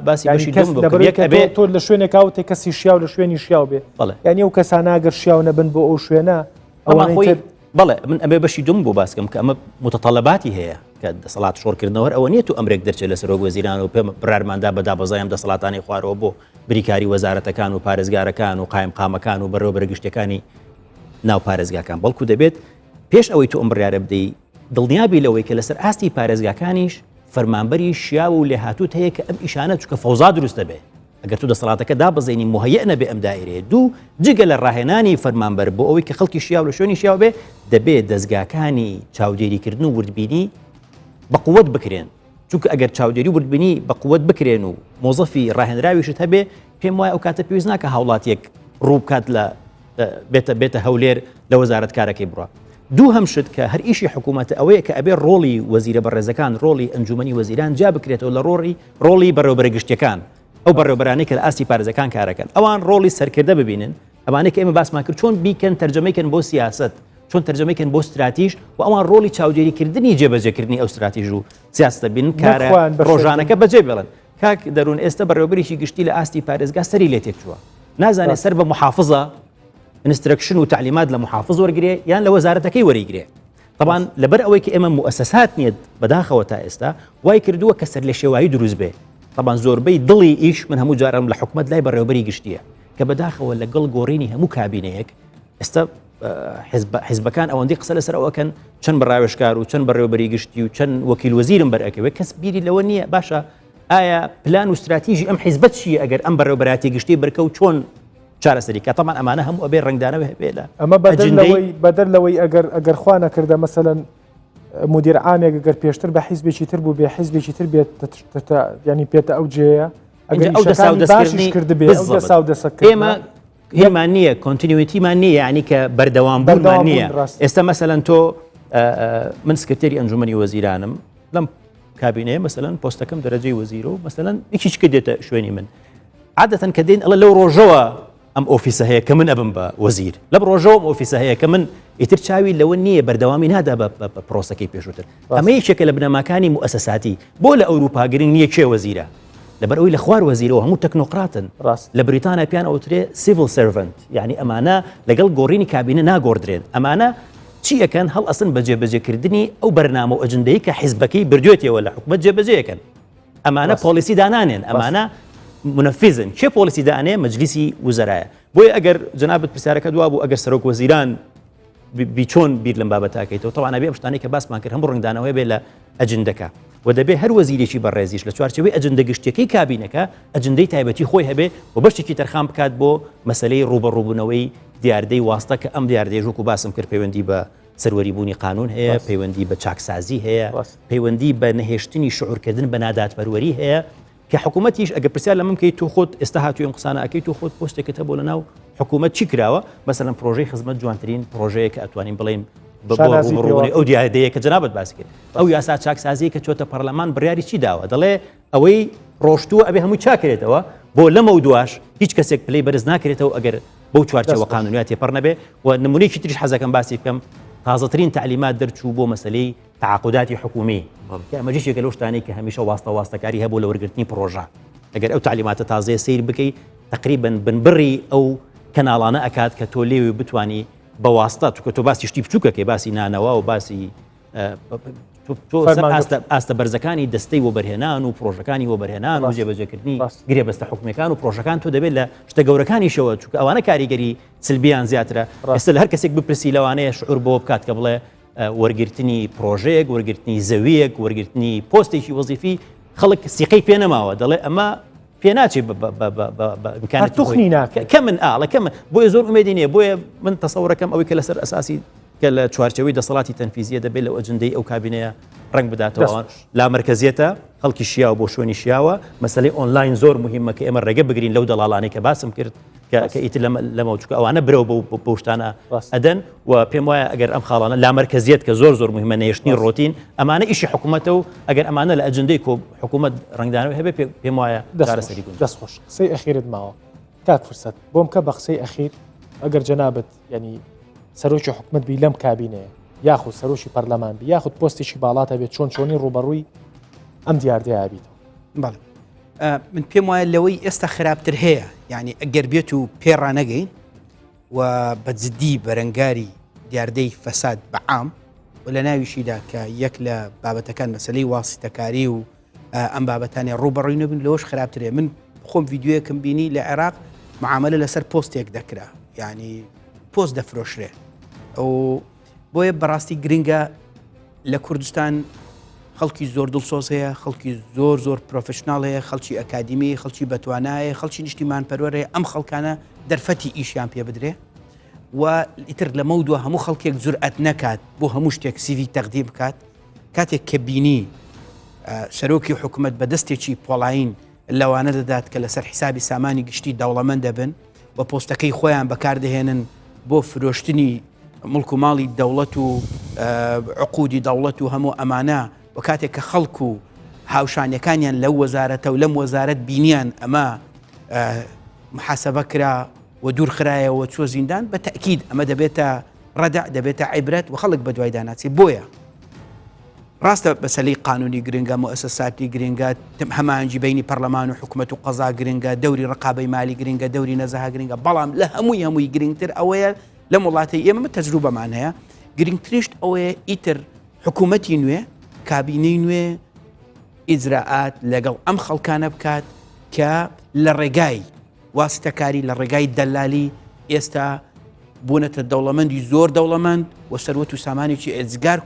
باسی بەشی کەس لەبەر تۆ لە شوێنێک کاوتێ کەسی شیاو لە شوێنی شیاو بێ یعنی ئەو کەسانە ئەگەر شیاو نەبن بۆ ئەو شوێنە ئەوە خۆی بەڵێ من ئەبێ بەشی دوم بۆ باسکەم کە ئەمە متطلباتی هەیە کە دەسەڵات شۆڕکردنەوە ئەوە نییە تو ئەمرێک دەرچێت لە سەرۆک وەزیران و پێم بڕارماندا بە دابەزایم دەسەڵاتانی خوارەوە بۆ بریکاری وەزارەتەکان و پارێزگارەکان و قایم قامەکان و بەڕێوەبەرە گشتەکانی ناو پارێزگاکان بەڵکو دەبێت پێش ئەوەی تۆ ئەم بڕیارە بدەی دڵنیابی لەوەی کە لەسەر ئاستی پارێزگاکانیش فەرمانبەری شیاو و لێهاتووت هەیە کە ئەم ئیشانە چکە فەوزا دروست دەبێ ئەگەر تۆ دەسەڵاتەکە دابەزێنی مهەیئ نەبێ ئەم دایرەیە دوو جگە لە ڕاهێنانی فەرمانبەر بۆ ئەوەی کە خەڵکی شیاو لە شوێنی شیاو بێ دەبێ دەزگاکانی چاودێریکردن و وردبینی بە قوت بکرێن چونکە ئەگەر چاودێری و وردبینی بە قوت بکرێن و مۆزەفی ڕاهێنراویشت هەبێ پێم وایە ئەو کاتە پێویست ناکە هاوڵاتیەک ڕوو بکات لە بێتە بێتە هەولێر لە وەزارەت کارەکەی بڕە دووهەم شت کە هەر ئیشی حکوومەتە ئەوەیە کە ئەبێ ڕۆڵی وەزیرە بەڕێزەکان ڕۆڵی ئەنجومەنی وەزیران جیا بکرێتەوە لە ڕۆڕی ڕۆڵی بەڕێوەبەرە گشتیەکان ئەو بەڕێوەبەرانەی کە لە ئاستی پارێزەکان کارەکەن ئەوان ڕۆڵی سەرکردە ببینن ئەمانەی کە ئێمە باسمان کرد چۆن بیکەن تەرجەمەی کەن بۆ سیاسەت چۆن تەرجەمەی کەن بۆ ستراتیژ و ئەوان ڕۆڵی چاودێریکردنی جێبەجێکردنی ئەو ستراتیژ و سیاسەتە بین کارە ڕۆژانەکە بەجێ بێڵن کاک دەروون ئێستا بەڕێوەبەرێکی گشتی لە ئاستی پارێزگا سەری لێ تێکچووە نازانێت سەر بە محافزە instruction و تعلیمات لە محافز وەرگێ یان لە وەزارەتەکەی وەریگرێ طبعا لەبەر ئەوەی کە ئێمە موسسات نییە بەداخەوە تا ئێستا وای کردووە کە سەر لە شێوایی دروست بێ طبعا زۆربەی دڵی ئیش من هەموو جارم لە حکومت لای بەڕێوبەری گشتیە کە بەداخەوە لەگەڵ گۆڕینی هەموو کابینەیەک ئێستا حزبەکان ئەوەندەی قسە لەسەر ئەوەکەن چەند بەڕاوێشکار و چەند بەڕێوبەری گشتی و چەند وەکیل وەزیرم بەرئەکەوێت کەس بیری لەوە نییە باشە ئایا پلان و استراتیژی ئەم حیزبە چییە ئەگەر ئەم بەڕێوبەراتی گشتی برکە و چۆن چارەسەری کە تەمان ئەمانە هەموو ئەبێ ڕنگدانەوە هەبێ لە ئەمە بەدەر لەوەی ئەگەر ئەگەر خوا نەکردە مەسەلەن مدیر عامێک گەر پێشتر بە حیزبێکی تر بوو بێ حیزبێکی تر بێت ینی پێتە ئەو جێیە ئەگەر ئەو دەسا و دەستکردنی کردبێ ئەو دەسا و دەسەکرد ئێمە هێمان نییە continuity مان نییە یعنی کە بەردەوام بوونمان نییە ئێستا مەسەلەن تۆ من سکرتێری ئەنجومەنی وەزیرانم لەم کابینەیە مەسەلەن پۆستەکەم دەرەجەی وەزیرە و مەسەلەن یەکیچکە دێتە شوێنی من عادەتەن کە دێن ئەڵە لەو ڕۆژەوە ئەم ئۆفیسە هەیە کە من ئەبم بە وەزیر لەم ڕۆژەوە ئەم ئۆفیسە هەیە کە من ئیتر چاوی لەوە نییە بەردەوامی نادا بە پرۆسەکەی پێشووتر ئەمە یەکێکە لە بنەماکانی موئەسەساتی بۆ لە ئەوروپا گرنگ نییە کێ وەزیرە لەبەر ئەوەی لە خوار وەزیرەوە هەموو تەکنۆقراتن ڕاست لە بریتانیا پیان ئەوترێ civil servant یعنی ئەمانە لەگەڵ گۆڕینی کابینە ناگۆڕدرێن ئەمانە چی ئەکەن هەڵئەسن بە جێبەجێکردنی ئەو بەرنامە و ئەجندەی کە حیزبەکەی بردوێتەوە لە حکومەت جێبەجێەکەن ئەمانە policy دانانێن ئەمانە منەفیزن کێ policy دانێ مەجلیسی وزەرایە بۆیە ئەگەر جەنابت پرسیارەکە دوا بوو ئەگەر سەرۆک وەزیران بی چۆن بیر لەم بابەتاکەیتەوە تەوان ئەبێ ئەم شتانەی کە باسمان کرد هەموو ڕنگدانەوەی بێ لە ئەجندەکە و دەبێ هەر وەزیرێکی بەڕێزیش لە چوارچێوەی ئەجندە گشتیەکەی کابینەکە ئەجندەی تایبەتی خۆی هەبێ و بەشێکی تەرخان بکات بۆ مەسلەی ڕووبەڕووبوونەوەی دیاردەی واستە کە ئەم دیاردەیەش وەکو باسم کرد پەیوەندی بە سەروەری بوونی قانون هەیە پەیوەندی بە چاکسازی هەیە پەیوەندی بە نەهێشتنی شعورکردن بە نادادپەروەری هەیە کە حکوومەتیش ئەگەر پرسیار لە من بکەیت تۆ خۆت ئێستا هاتووی ئەم قسانە ئەکەیت تۆ خۆت پۆستێکت هەبوو لە ناو حکوومەت چی کراوە مەسەلەن پرۆژەی خزمەت جوانترین پرۆژەیە کە ئەتوانین بڵێین بە بۆ ڕووبەڕووبوونەوەی ئەو دیاردەیە کە جەنابت باسی کرد ئەو یاسا چاکسازیە کە چۆتە پەرلەمان بڕیاری چی داوە دەڵێ ئەوەی ڕۆشتووە ئەبێ هەمووی چاکرێتەوە بۆ لەمە و دواش هیچ کەسێک پلەی بەرز ناکرێتەوە ئەگەر بەو چوارچێوە قانونیە تێپەڕ نەبێ و نمونەیەکی تریش حەزەکەم باسی بکەم تازەترین تعلیمات دەرچوو بۆ مەسلەی تعاقداتی حکومی کە ئەمە یەکێکە لەو شتانەی کە هەمیشە واستە واستەکاری هەبوو لە وەرگرتنی پڕۆژە ئەگەر ئەو تعلیماتە تازەیە سەیر بکەی تقریبا بنبڕی ئەو کەناڵانە ئەکات کە تۆ لێوی بتانی بە واستە چونکە تۆ باسی شتی بچووکەکەی باسی نانەوا و باسی تۆ ئاستە بەرزەکانی دەستەی وەبەرهێنان و پرۆژەکانی وەبەرهێنان و جێبەجێکردنی گرێبەستە حکومیەکان و پرۆژەکان تۆ دەبێت لە شتە گەورەکانیشەوە چونکە ئەوانە کاریگەری سلبیان زیاترە ئێستا لە هەر کەسێک بپرسی لەوانەیە شعور بۆ بکات کە بڵێ وەرگرتنی پرۆژەیەک وەرگرتنی زەویەک وەرگرتنی پۆستێکی وەزیفی خەڵک سیقەی پێ نەماوە دەڵێ ئەمە پێ ناچێت توخنی ناکە کە من ئاڵە کە من بۆیە زۆر ئومێدی نییە بۆیە من تەسەورەکەم ئەوەی کە لەسەر ئەساسی کە لە چوارچەوەی دەسەڵاتی تەنفیزیە دەبێت لەو ئەجندەی ئەو کابینەیە ڕنگ بداتەوە لا مرکزیەتە خەڵکی شیاو بۆ شوێنی شیاوە مەسلەی ئۆنلاین زۆر مهمە کە ئێمە ڕێگە بگرین لەو دەڵاڵانەی کە باسم کرد کە ئیتر لەمە چکە ئەوانە برەوە بۆ شتانە ئەدەن و پێم وایە ئەگەر ئەم خاڵانە لا مرکزیەت کە زۆر زۆر مهمە نەهێشتنی ڕۆتین ئەمانە ئیشی حکوومەتە و ئەگەر ئەمانە لە ئەجندەی کۆ حکوومەت ڕنگدانەوەی هەبێ پێم وایە چارەسەری گونجاو. دەست خۆش قسەی ئەخیرت ماوە کاک فرسەت بۆم کە بە قسەی ئەخیر ئەگەر جەنابت یعنی سەرۆکی حکومت بی لەم کابینەیە یاخود سەرۆکی پەرلەمان بی یاخود پۆستێکی باڵات هەبێت چۆن چۆنی ڕوبەڕووی ئەم دیاردەیە بیتەوە بەڵێ من پێم وایە لەوەی ئێستا خراپتر هەیە یعنی ئەگەر بێت و پێڕانەگەین و بە جددی بەرەنگاری دیاردەی فەساد بە عام و لە ناویشیدا کە یەک لە بابەتەکان مەسلەی واسیتەکاری و ئەم بابەتانێ ڕووبەڕووی نەبن لەوەش خراپترێ من خۆم ڤیددیوەکەم بینی لە عێراق معاملە لەسەر پۆستێک دەکرا ینی پۆست دەفرۆشرێ ئەو بۆیە بەڕاستی گرنگە لە کوردستان خەڵکی زۆر دڵسۆز هەیە خەڵکی زۆر زۆر professional هەیە خەڵکی ئەکادیمی خەڵکی بەتوانایە خەڵکی نیشتیمان پەروەرەیە ئەم خەڵکانە دەرفەتی ئیشیان پێ بدرێ و ئیتر لەمە دووە هەموو خەڵکێک جورئەت نەکات بۆ هەموو شتێک سیڤی تەقدیم بکات کاتێک کە بینی سەرۆکی حکومەت بە دەستێکی پۆڵاین لەوانە دەدات کە لەسەر حیسابی سامانی گشتی دەوڵەمەند دەبن و پۆستەکەی خۆیان بەکاردەهێنن بۆ فرۆشتنی مڵک و ماڵی دەوڵەت و عقودی دەوڵەت و هەموو ئەمانە و کاتێک کە خەڵک و هاوشانەکانیان لەو وەزارەتە و لەم وەزارەت بینیان ئەمە محاسبە کرا و دوور خرایەوە چوە زیندان بە تەکید ئەمە دەبێتە ڕەدع دەبێتە عیبرەت و خەڵک بەدوایدا ناچێت بۆیە ڕاستە مەسەلەی قانونی گرنگە موئەسەساتی گرنگە هەماهەنگی بینی پەرلەمان و حکومەت و قەزا گرنگە دەوری ڕقابەی مالی گرنگە دەوری نەزەها گرنگە بەڵام لە هەمووی هەمووی گرنگتر ئەوەیە لەم وڵاتەی ئێمە تەجروبەمان هەیە گرنگتریشت ئەوەیە ئیتر حکوومەتی نوێ کابینەی نوێ ئیجرائات لەگەڵ ئەم خەڵکانە بکات کە لە ڕێگای واسیتەکاری لە ڕێگای دەلالی ئێستا بوونەتە دەوڵەمەندی زۆر دەوڵەمەند و سەروەت و سامانێکی ئێجگار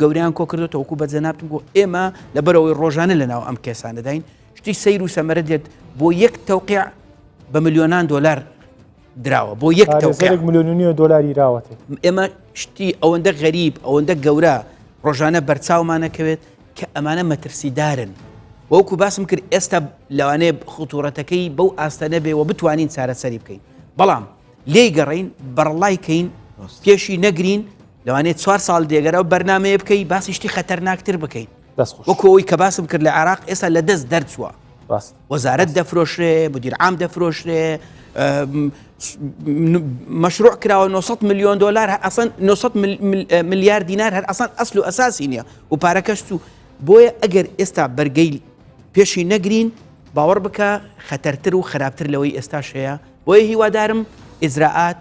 گەوریان کۆ کردوتەوە وەکو بە جەنابتم گۆ ئێمە لەبەرەوەی ڕۆژانە لە ناو ئەم کێسانەداین شتی سەیر و سەمەرە دێت بۆ یەک تەوقیع بە ملیۆنان دۆلار دراوە بۆ یەک تەوقیع ملیۆن دۆلاری راوەتێ ئێمە شتی ئەوەندە غەریب ئەوەندە گەورە ڕۆژانە بەرچاومانەکەوێت کە ئەمانە مەترسیدارن وەکو باسم کرد ئێستا لەوانەیە خطورەتەکەی بەو ئاستە نەبێ و بتوانین چارەسەری بکەین بەڵام لێی گەڕین بەڕەڵای کەین پێشی نەگرین لەوانەیە چوار ساڵ دێگەرە و بەرنمەیە بکەی باسی شتی خەتەرناکتر بکەین وەکو ئەوی کە باسم کرد لە عێراق ئێستا لە دەست دەرچووە وەزارەت دەفرۆشرێ مدیر عام دەفرۆشرێ مەشروع کراوە 900 میلیۆن دلار ئەسەن 900 ملیار دینار هەر ئەسان ئەسل و ئەساسی نییە و پارەکەش چوو بۆیە ئەگەر ئێستا بەرگەی پێشی نەگرین باوەڕ بکە خەتەرتر و خراپتر لەوەی ئێستاش هەیە بۆیە هیوادارم ئیجرائات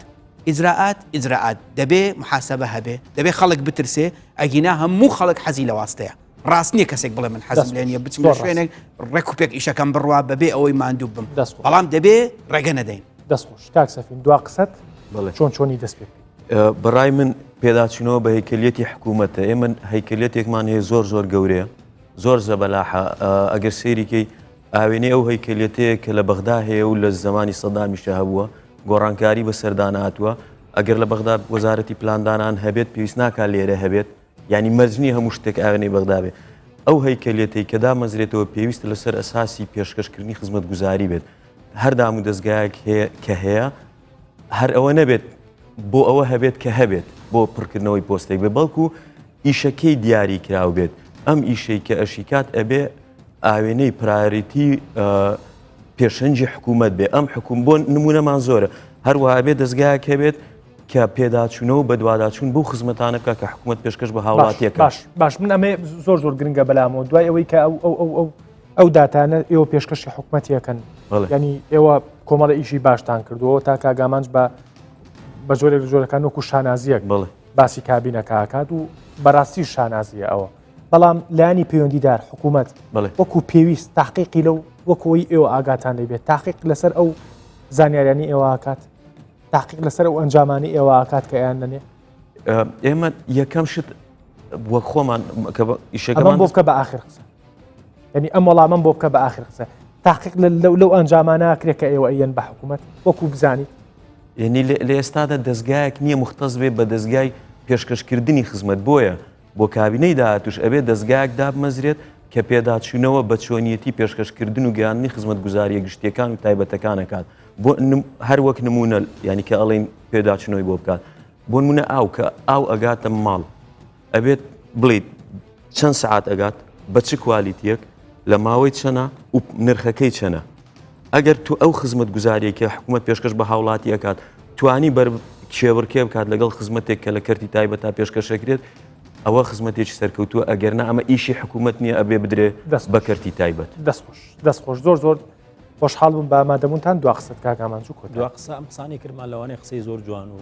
ئیجرائات ئیجرائات دەبێ محاسبە هەبێ دەبێ خەڵک بترسێ ئەگینا هەموو خەڵک حەزی لە واستەیە ڕاست نییە کەسێک بڵێ من حەزم لێ نییە بچم لە شوێنێک ڕێک و پێک ئیشەکەم بڕوا بەبێ ئەوەی ماندوو بم بەڵام دەبێ ڕێگە نەدەین. دەست خۆش کاک سەفین دوا قسەت چۆن چۆنی دەست پێ بکەین؟ بەڕای من پێداچوونەوە بە هەیکەلیەتی حکوومەتە ئێمە هەیکەلیەتێکمان هەیە زۆر زۆر گەورەیە زۆر زەبەلاحە ئەگەر سەیریکەی ئاوێنەی ئەو هەیکەلیەتەیە کە لە بەغدا هەیە و لە زمانی سەدامیشە هەبووە گۆڕانکاری بەسەردا نهاتووە ئەگەر لە بەغدا وەزارەتی پلاندانان هەبێت پێویست ناکات لێرە هەبێت یعنی مەرج نییە هەموو شتێک ئاوێنەی بەغدا بێت ئەو هەیکەلیەتەی کە دامەزرێتەوە پێویستە لەسەر ئەساسی پێشکەشکردنی خزمەتگوزاری بێت هەر دام و دەستگایەک هەیە کە هەیە هەر ئەوە نەبێت بۆ ئەوە هەبێت کە هەبێت بۆ پڕکردنەوەی پۆستێک بێ بەڵکو ئیشەکەی دیاری کراو بێت ئەم ئیشەی کە ئەشیکات ئەبێ ئاوێنەی priority پێشەنگی حکوومەت بێ ئەم حکوم بۆ نمونەمان زۆرە هەروەها بێ دەستگایەک هەبێت کە پێداچوونەوە بەدواداچوون بۆ خزمەتانە بکە کە حکوومەت پێشکەش بە هاوڵاتیەکە باش باش من ئەمێ زۆر زۆر گرنگە بەلامەوە دوای ئەوەی کە ئەو ئەو ئەو ئەو ئەو داتانە ئێوە پێشکەشی حکومەتیەکەن ینی ئێوە کۆمەڵە ئیشی باشتان کردووە تا کاگامانج بە بە جۆرێک لە جۆرەکان وەکو شانازیەک بڵێ باسی کابینەکەکات و بەڕاستی شانازیە ئەوە بەڵام لایەنی پەیوەندیدار حکوومەت وەکو پێویست تاقیقی لەو وەکەوەی ئێوە ئاگاتان لێ بێت تاقیق لەسەر ئەو زانیاریانی ئێوە ئاکات تاقیق لەسەر ئەو ئەنجامانی ئێوە ئاکات کە ئەیان نەنێ ئێمە یەکەم شت وەک خۆمان کە ئیشەکەمان بۆ بکە بە ئاخر قسە یعنی ئەم وەڵامم بۆ بکە بە ئاخر قسە تاقیق لەو ئەنجامانە کرێ کە ئێوە ئەیەن بە حکوومەت وەکو بزانیت یعنی لە ئێستادا دەستگایەک نییە مختص بێ بە دەستگای پێشکەشکردنی خزمەت بۆیە بۆ کابینەی داهاتوش ئەبێ دەستگایەک دابمەزرێت کە پێداچوونەوە بە چۆنیەتی پێشکەشکردن و گەیاندنی خزمەتگوزارییە گشتییەکان و تایبەتەکان ئەکات بۆ هەر وەک نموونە یانی کە ئەڵێین پێداچوونەوەی بۆ بکات بۆ نموونە ئاو کە ئاو ئەگاتە ماڵ ئەبێت بڵیت چەند سعات ئەگات بە چ کوالیتیەک لە ماوەی چەنە و نرخەکەی چەنە ئەگەر تو ئەو خزمەتگوزاریەی کە حکومەت پێشکەش بە هاوڵاتی ئەکات توانی بەر کێبڕکێ بکات لەگەڵ خزمەتێک کە لە کەرتی تایبەتا پێشکەشەکرێت ئەوە خزمەتێکی سەرکەوتووە ئەگەر نا ئەمە ئیشی حکوومەت نییە ئەبێ بدرێ بە کەرتی تایبەت. دەست خۆش دەست خۆش زۆر زۆر خۆشحاڵ بووم بە ئامادەبوونتان دوا قسەت کاک ئامانج و کۆتا. دوا قسە ئەم قسانەی کردمان لەوانەیە قسەی زۆر جوان و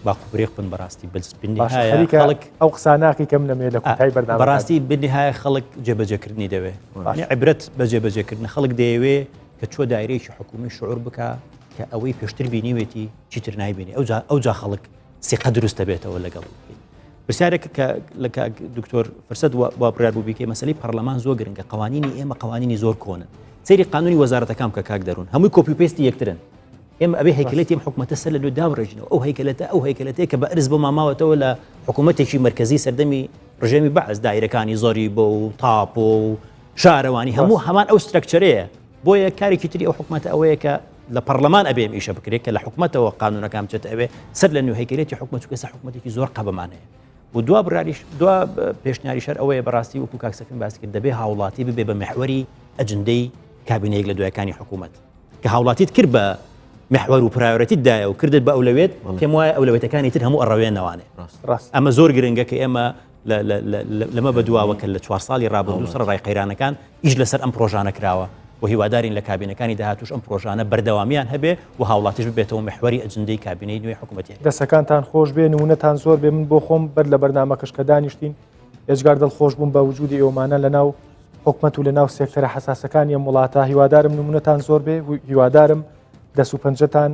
باق و بریق بن بەڕاستی بەس باشە بالنهایە خەریکە خەڵک ئەو قسانە ناکەی کە من ئەمەوێ لە کۆتایی بەرنامەکە بەڕاستی بالنهایە خەڵک جێبەجێکردنی دەوێ باشە. یعنی عیبرەت بە جێبەجێکردن خەڵک دەیەوێ کە چوە دایرەیەکی حکومی شعور بکا کە ئەوەی پێشتر بینیوێتی چیتر نایبینی ئەوجا ئەوجا خەڵک سیقە دروست دەبێتەوە لەگەڵ پرسیارێک کە لە کاک دکتۆر فرسەت وا بڕیار بوو بیکەی مەسەلەی پەرلەمان زۆر گرنگە قوانینی ئێمە قوانینی زۆر کۆنن سەیری قانونی وەزارەتەکان بکە کاک دەروون هەمووی copy و paste ی یەکترن ئێمە ئەبێ هەیکەلەتی ئەم حکومەتە سەر لە نوێ دابڕێژینەوە ئەو هەیکەلەتە ئەو هەیکەلەتەیە کە بە ئەرز بۆ ماماوەتەوە لە حکوومەتێکی مرکزی سەردەمی ڕژێمی بەعس دایرەکانی زۆری بۆ و تاپۆ و شارەوانی هەموو هەمان ئەو structure ەیە بۆیە کارێکی تری ئەو حکومەتە ئەوەیە کە لە پەرلەمان ئەبێ ئەم ئیشە بکرێت کە لە حکومەتەوە قانونەکان بچێتە ئەوێ سەر لە نوێ هەیکەلێتی حکومەت چونکە ئێستا حکومەتێکی زۆر قەبەمان هەیە و دوا بڕاریش دوا پێشنیاریش هەر ئەوەیە بەڕاستی وەکو کاک سەفین باسی کرد دەبێ هاوڵاتی ببێ بە محوەری ئەجندەی کابینەیەک لە دوایەکانی حکوومەت کە هاوڵاتیت کرد بە محوەر و priority ت دایە و کردت بە ئەولەوێت پێم وایە ئەولەوێتەکانی تر هەموو ئەڕەوێنەوانێ ڕاست ئەمە زۆر گرنگە کە ئێمە لەمە بەدواوە کە لە چوار ساڵی ڕابردوو سەرەڕای قەیرانەکان ئیش لەسەر ئەم پرۆژانە کراوە و هیوادارین لە کابینەکانی داهاتووش ئەم پرۆژانە بەردەوامیان هەبێ و هاوڵاتیش ببێتەوە میحوەری ئەجندەی کابینەی نوێی حکوومەتی هەرێم. دەسەکانتان خۆش بێ نمونەتان زۆر بێ من بۆ خۆم بەر لە بەرنامەکەش کە دانیشتین ئێجگار دڵخۆش بووم بە وجودی ئێوەمانە لە ناو حکومەت و لە ناو سێکتەرە حەساسەکانی ئەم وڵاتە هیوادارم نمونەتان زۆر بێ و هیوادارم دەست و پەنجەتان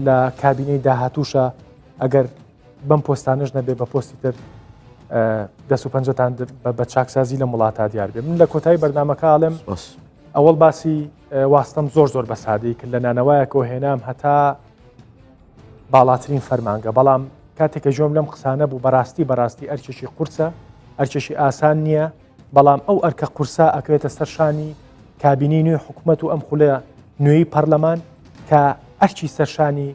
لە کابینەی داهاتووشە ئەگەر بەم پۆستانەش نەبێ بە پۆستی تر دەست و پەنجەتان بە چاکسازی لەم وڵاتە دیار بێ من لە کۆتایی بەرنمەکە ئاڵێم ئەوەڵ باسی واستەم زۆر زۆر بە سادەی کرد لە نانەوایەکەوە هێنام هەتا باڵاترین فەرمانگە بەڵام کاتێک کە گوێم لەم قسانە بوو بەڕاستی بەڕاستی ئەرکێکی قورسە ئەرکێکی ئاسان نییە بەڵام ئەو ئەرکە قورسە ئەکەوێتە سەر شانی کابینەی نوێی حکوومەت و ئەم خولە نوێی پەرلەمان کە ئەرکی سەرشانی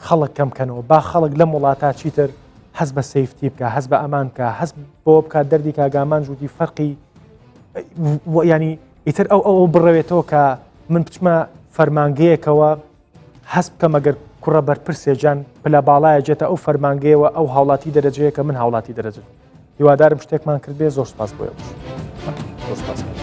خەڵک کەم کەنەوە با خەڵک لەم وڵاتە چیتر هەست بە safety بکە هەست بە ئەمان بکە هەست بۆ بکات دەردی کاگامان جووتی فەرقی ینی ئیتر ئەو ئەو بڕەوێتەوە کە من بچمە فەرمانگەیەکەوە هەست بکەم ئەگەر کوڕە بەرپرسێجان پلە باڵایە جێتە ئەو فەرمانگەیەوە ئەو هاوڵاتی دەرەجەیە کە من هاوڵاتی دەرەجە هیوادارم شتێکمان کرد بێ زۆر سپاس بۆ زۆر سپاس.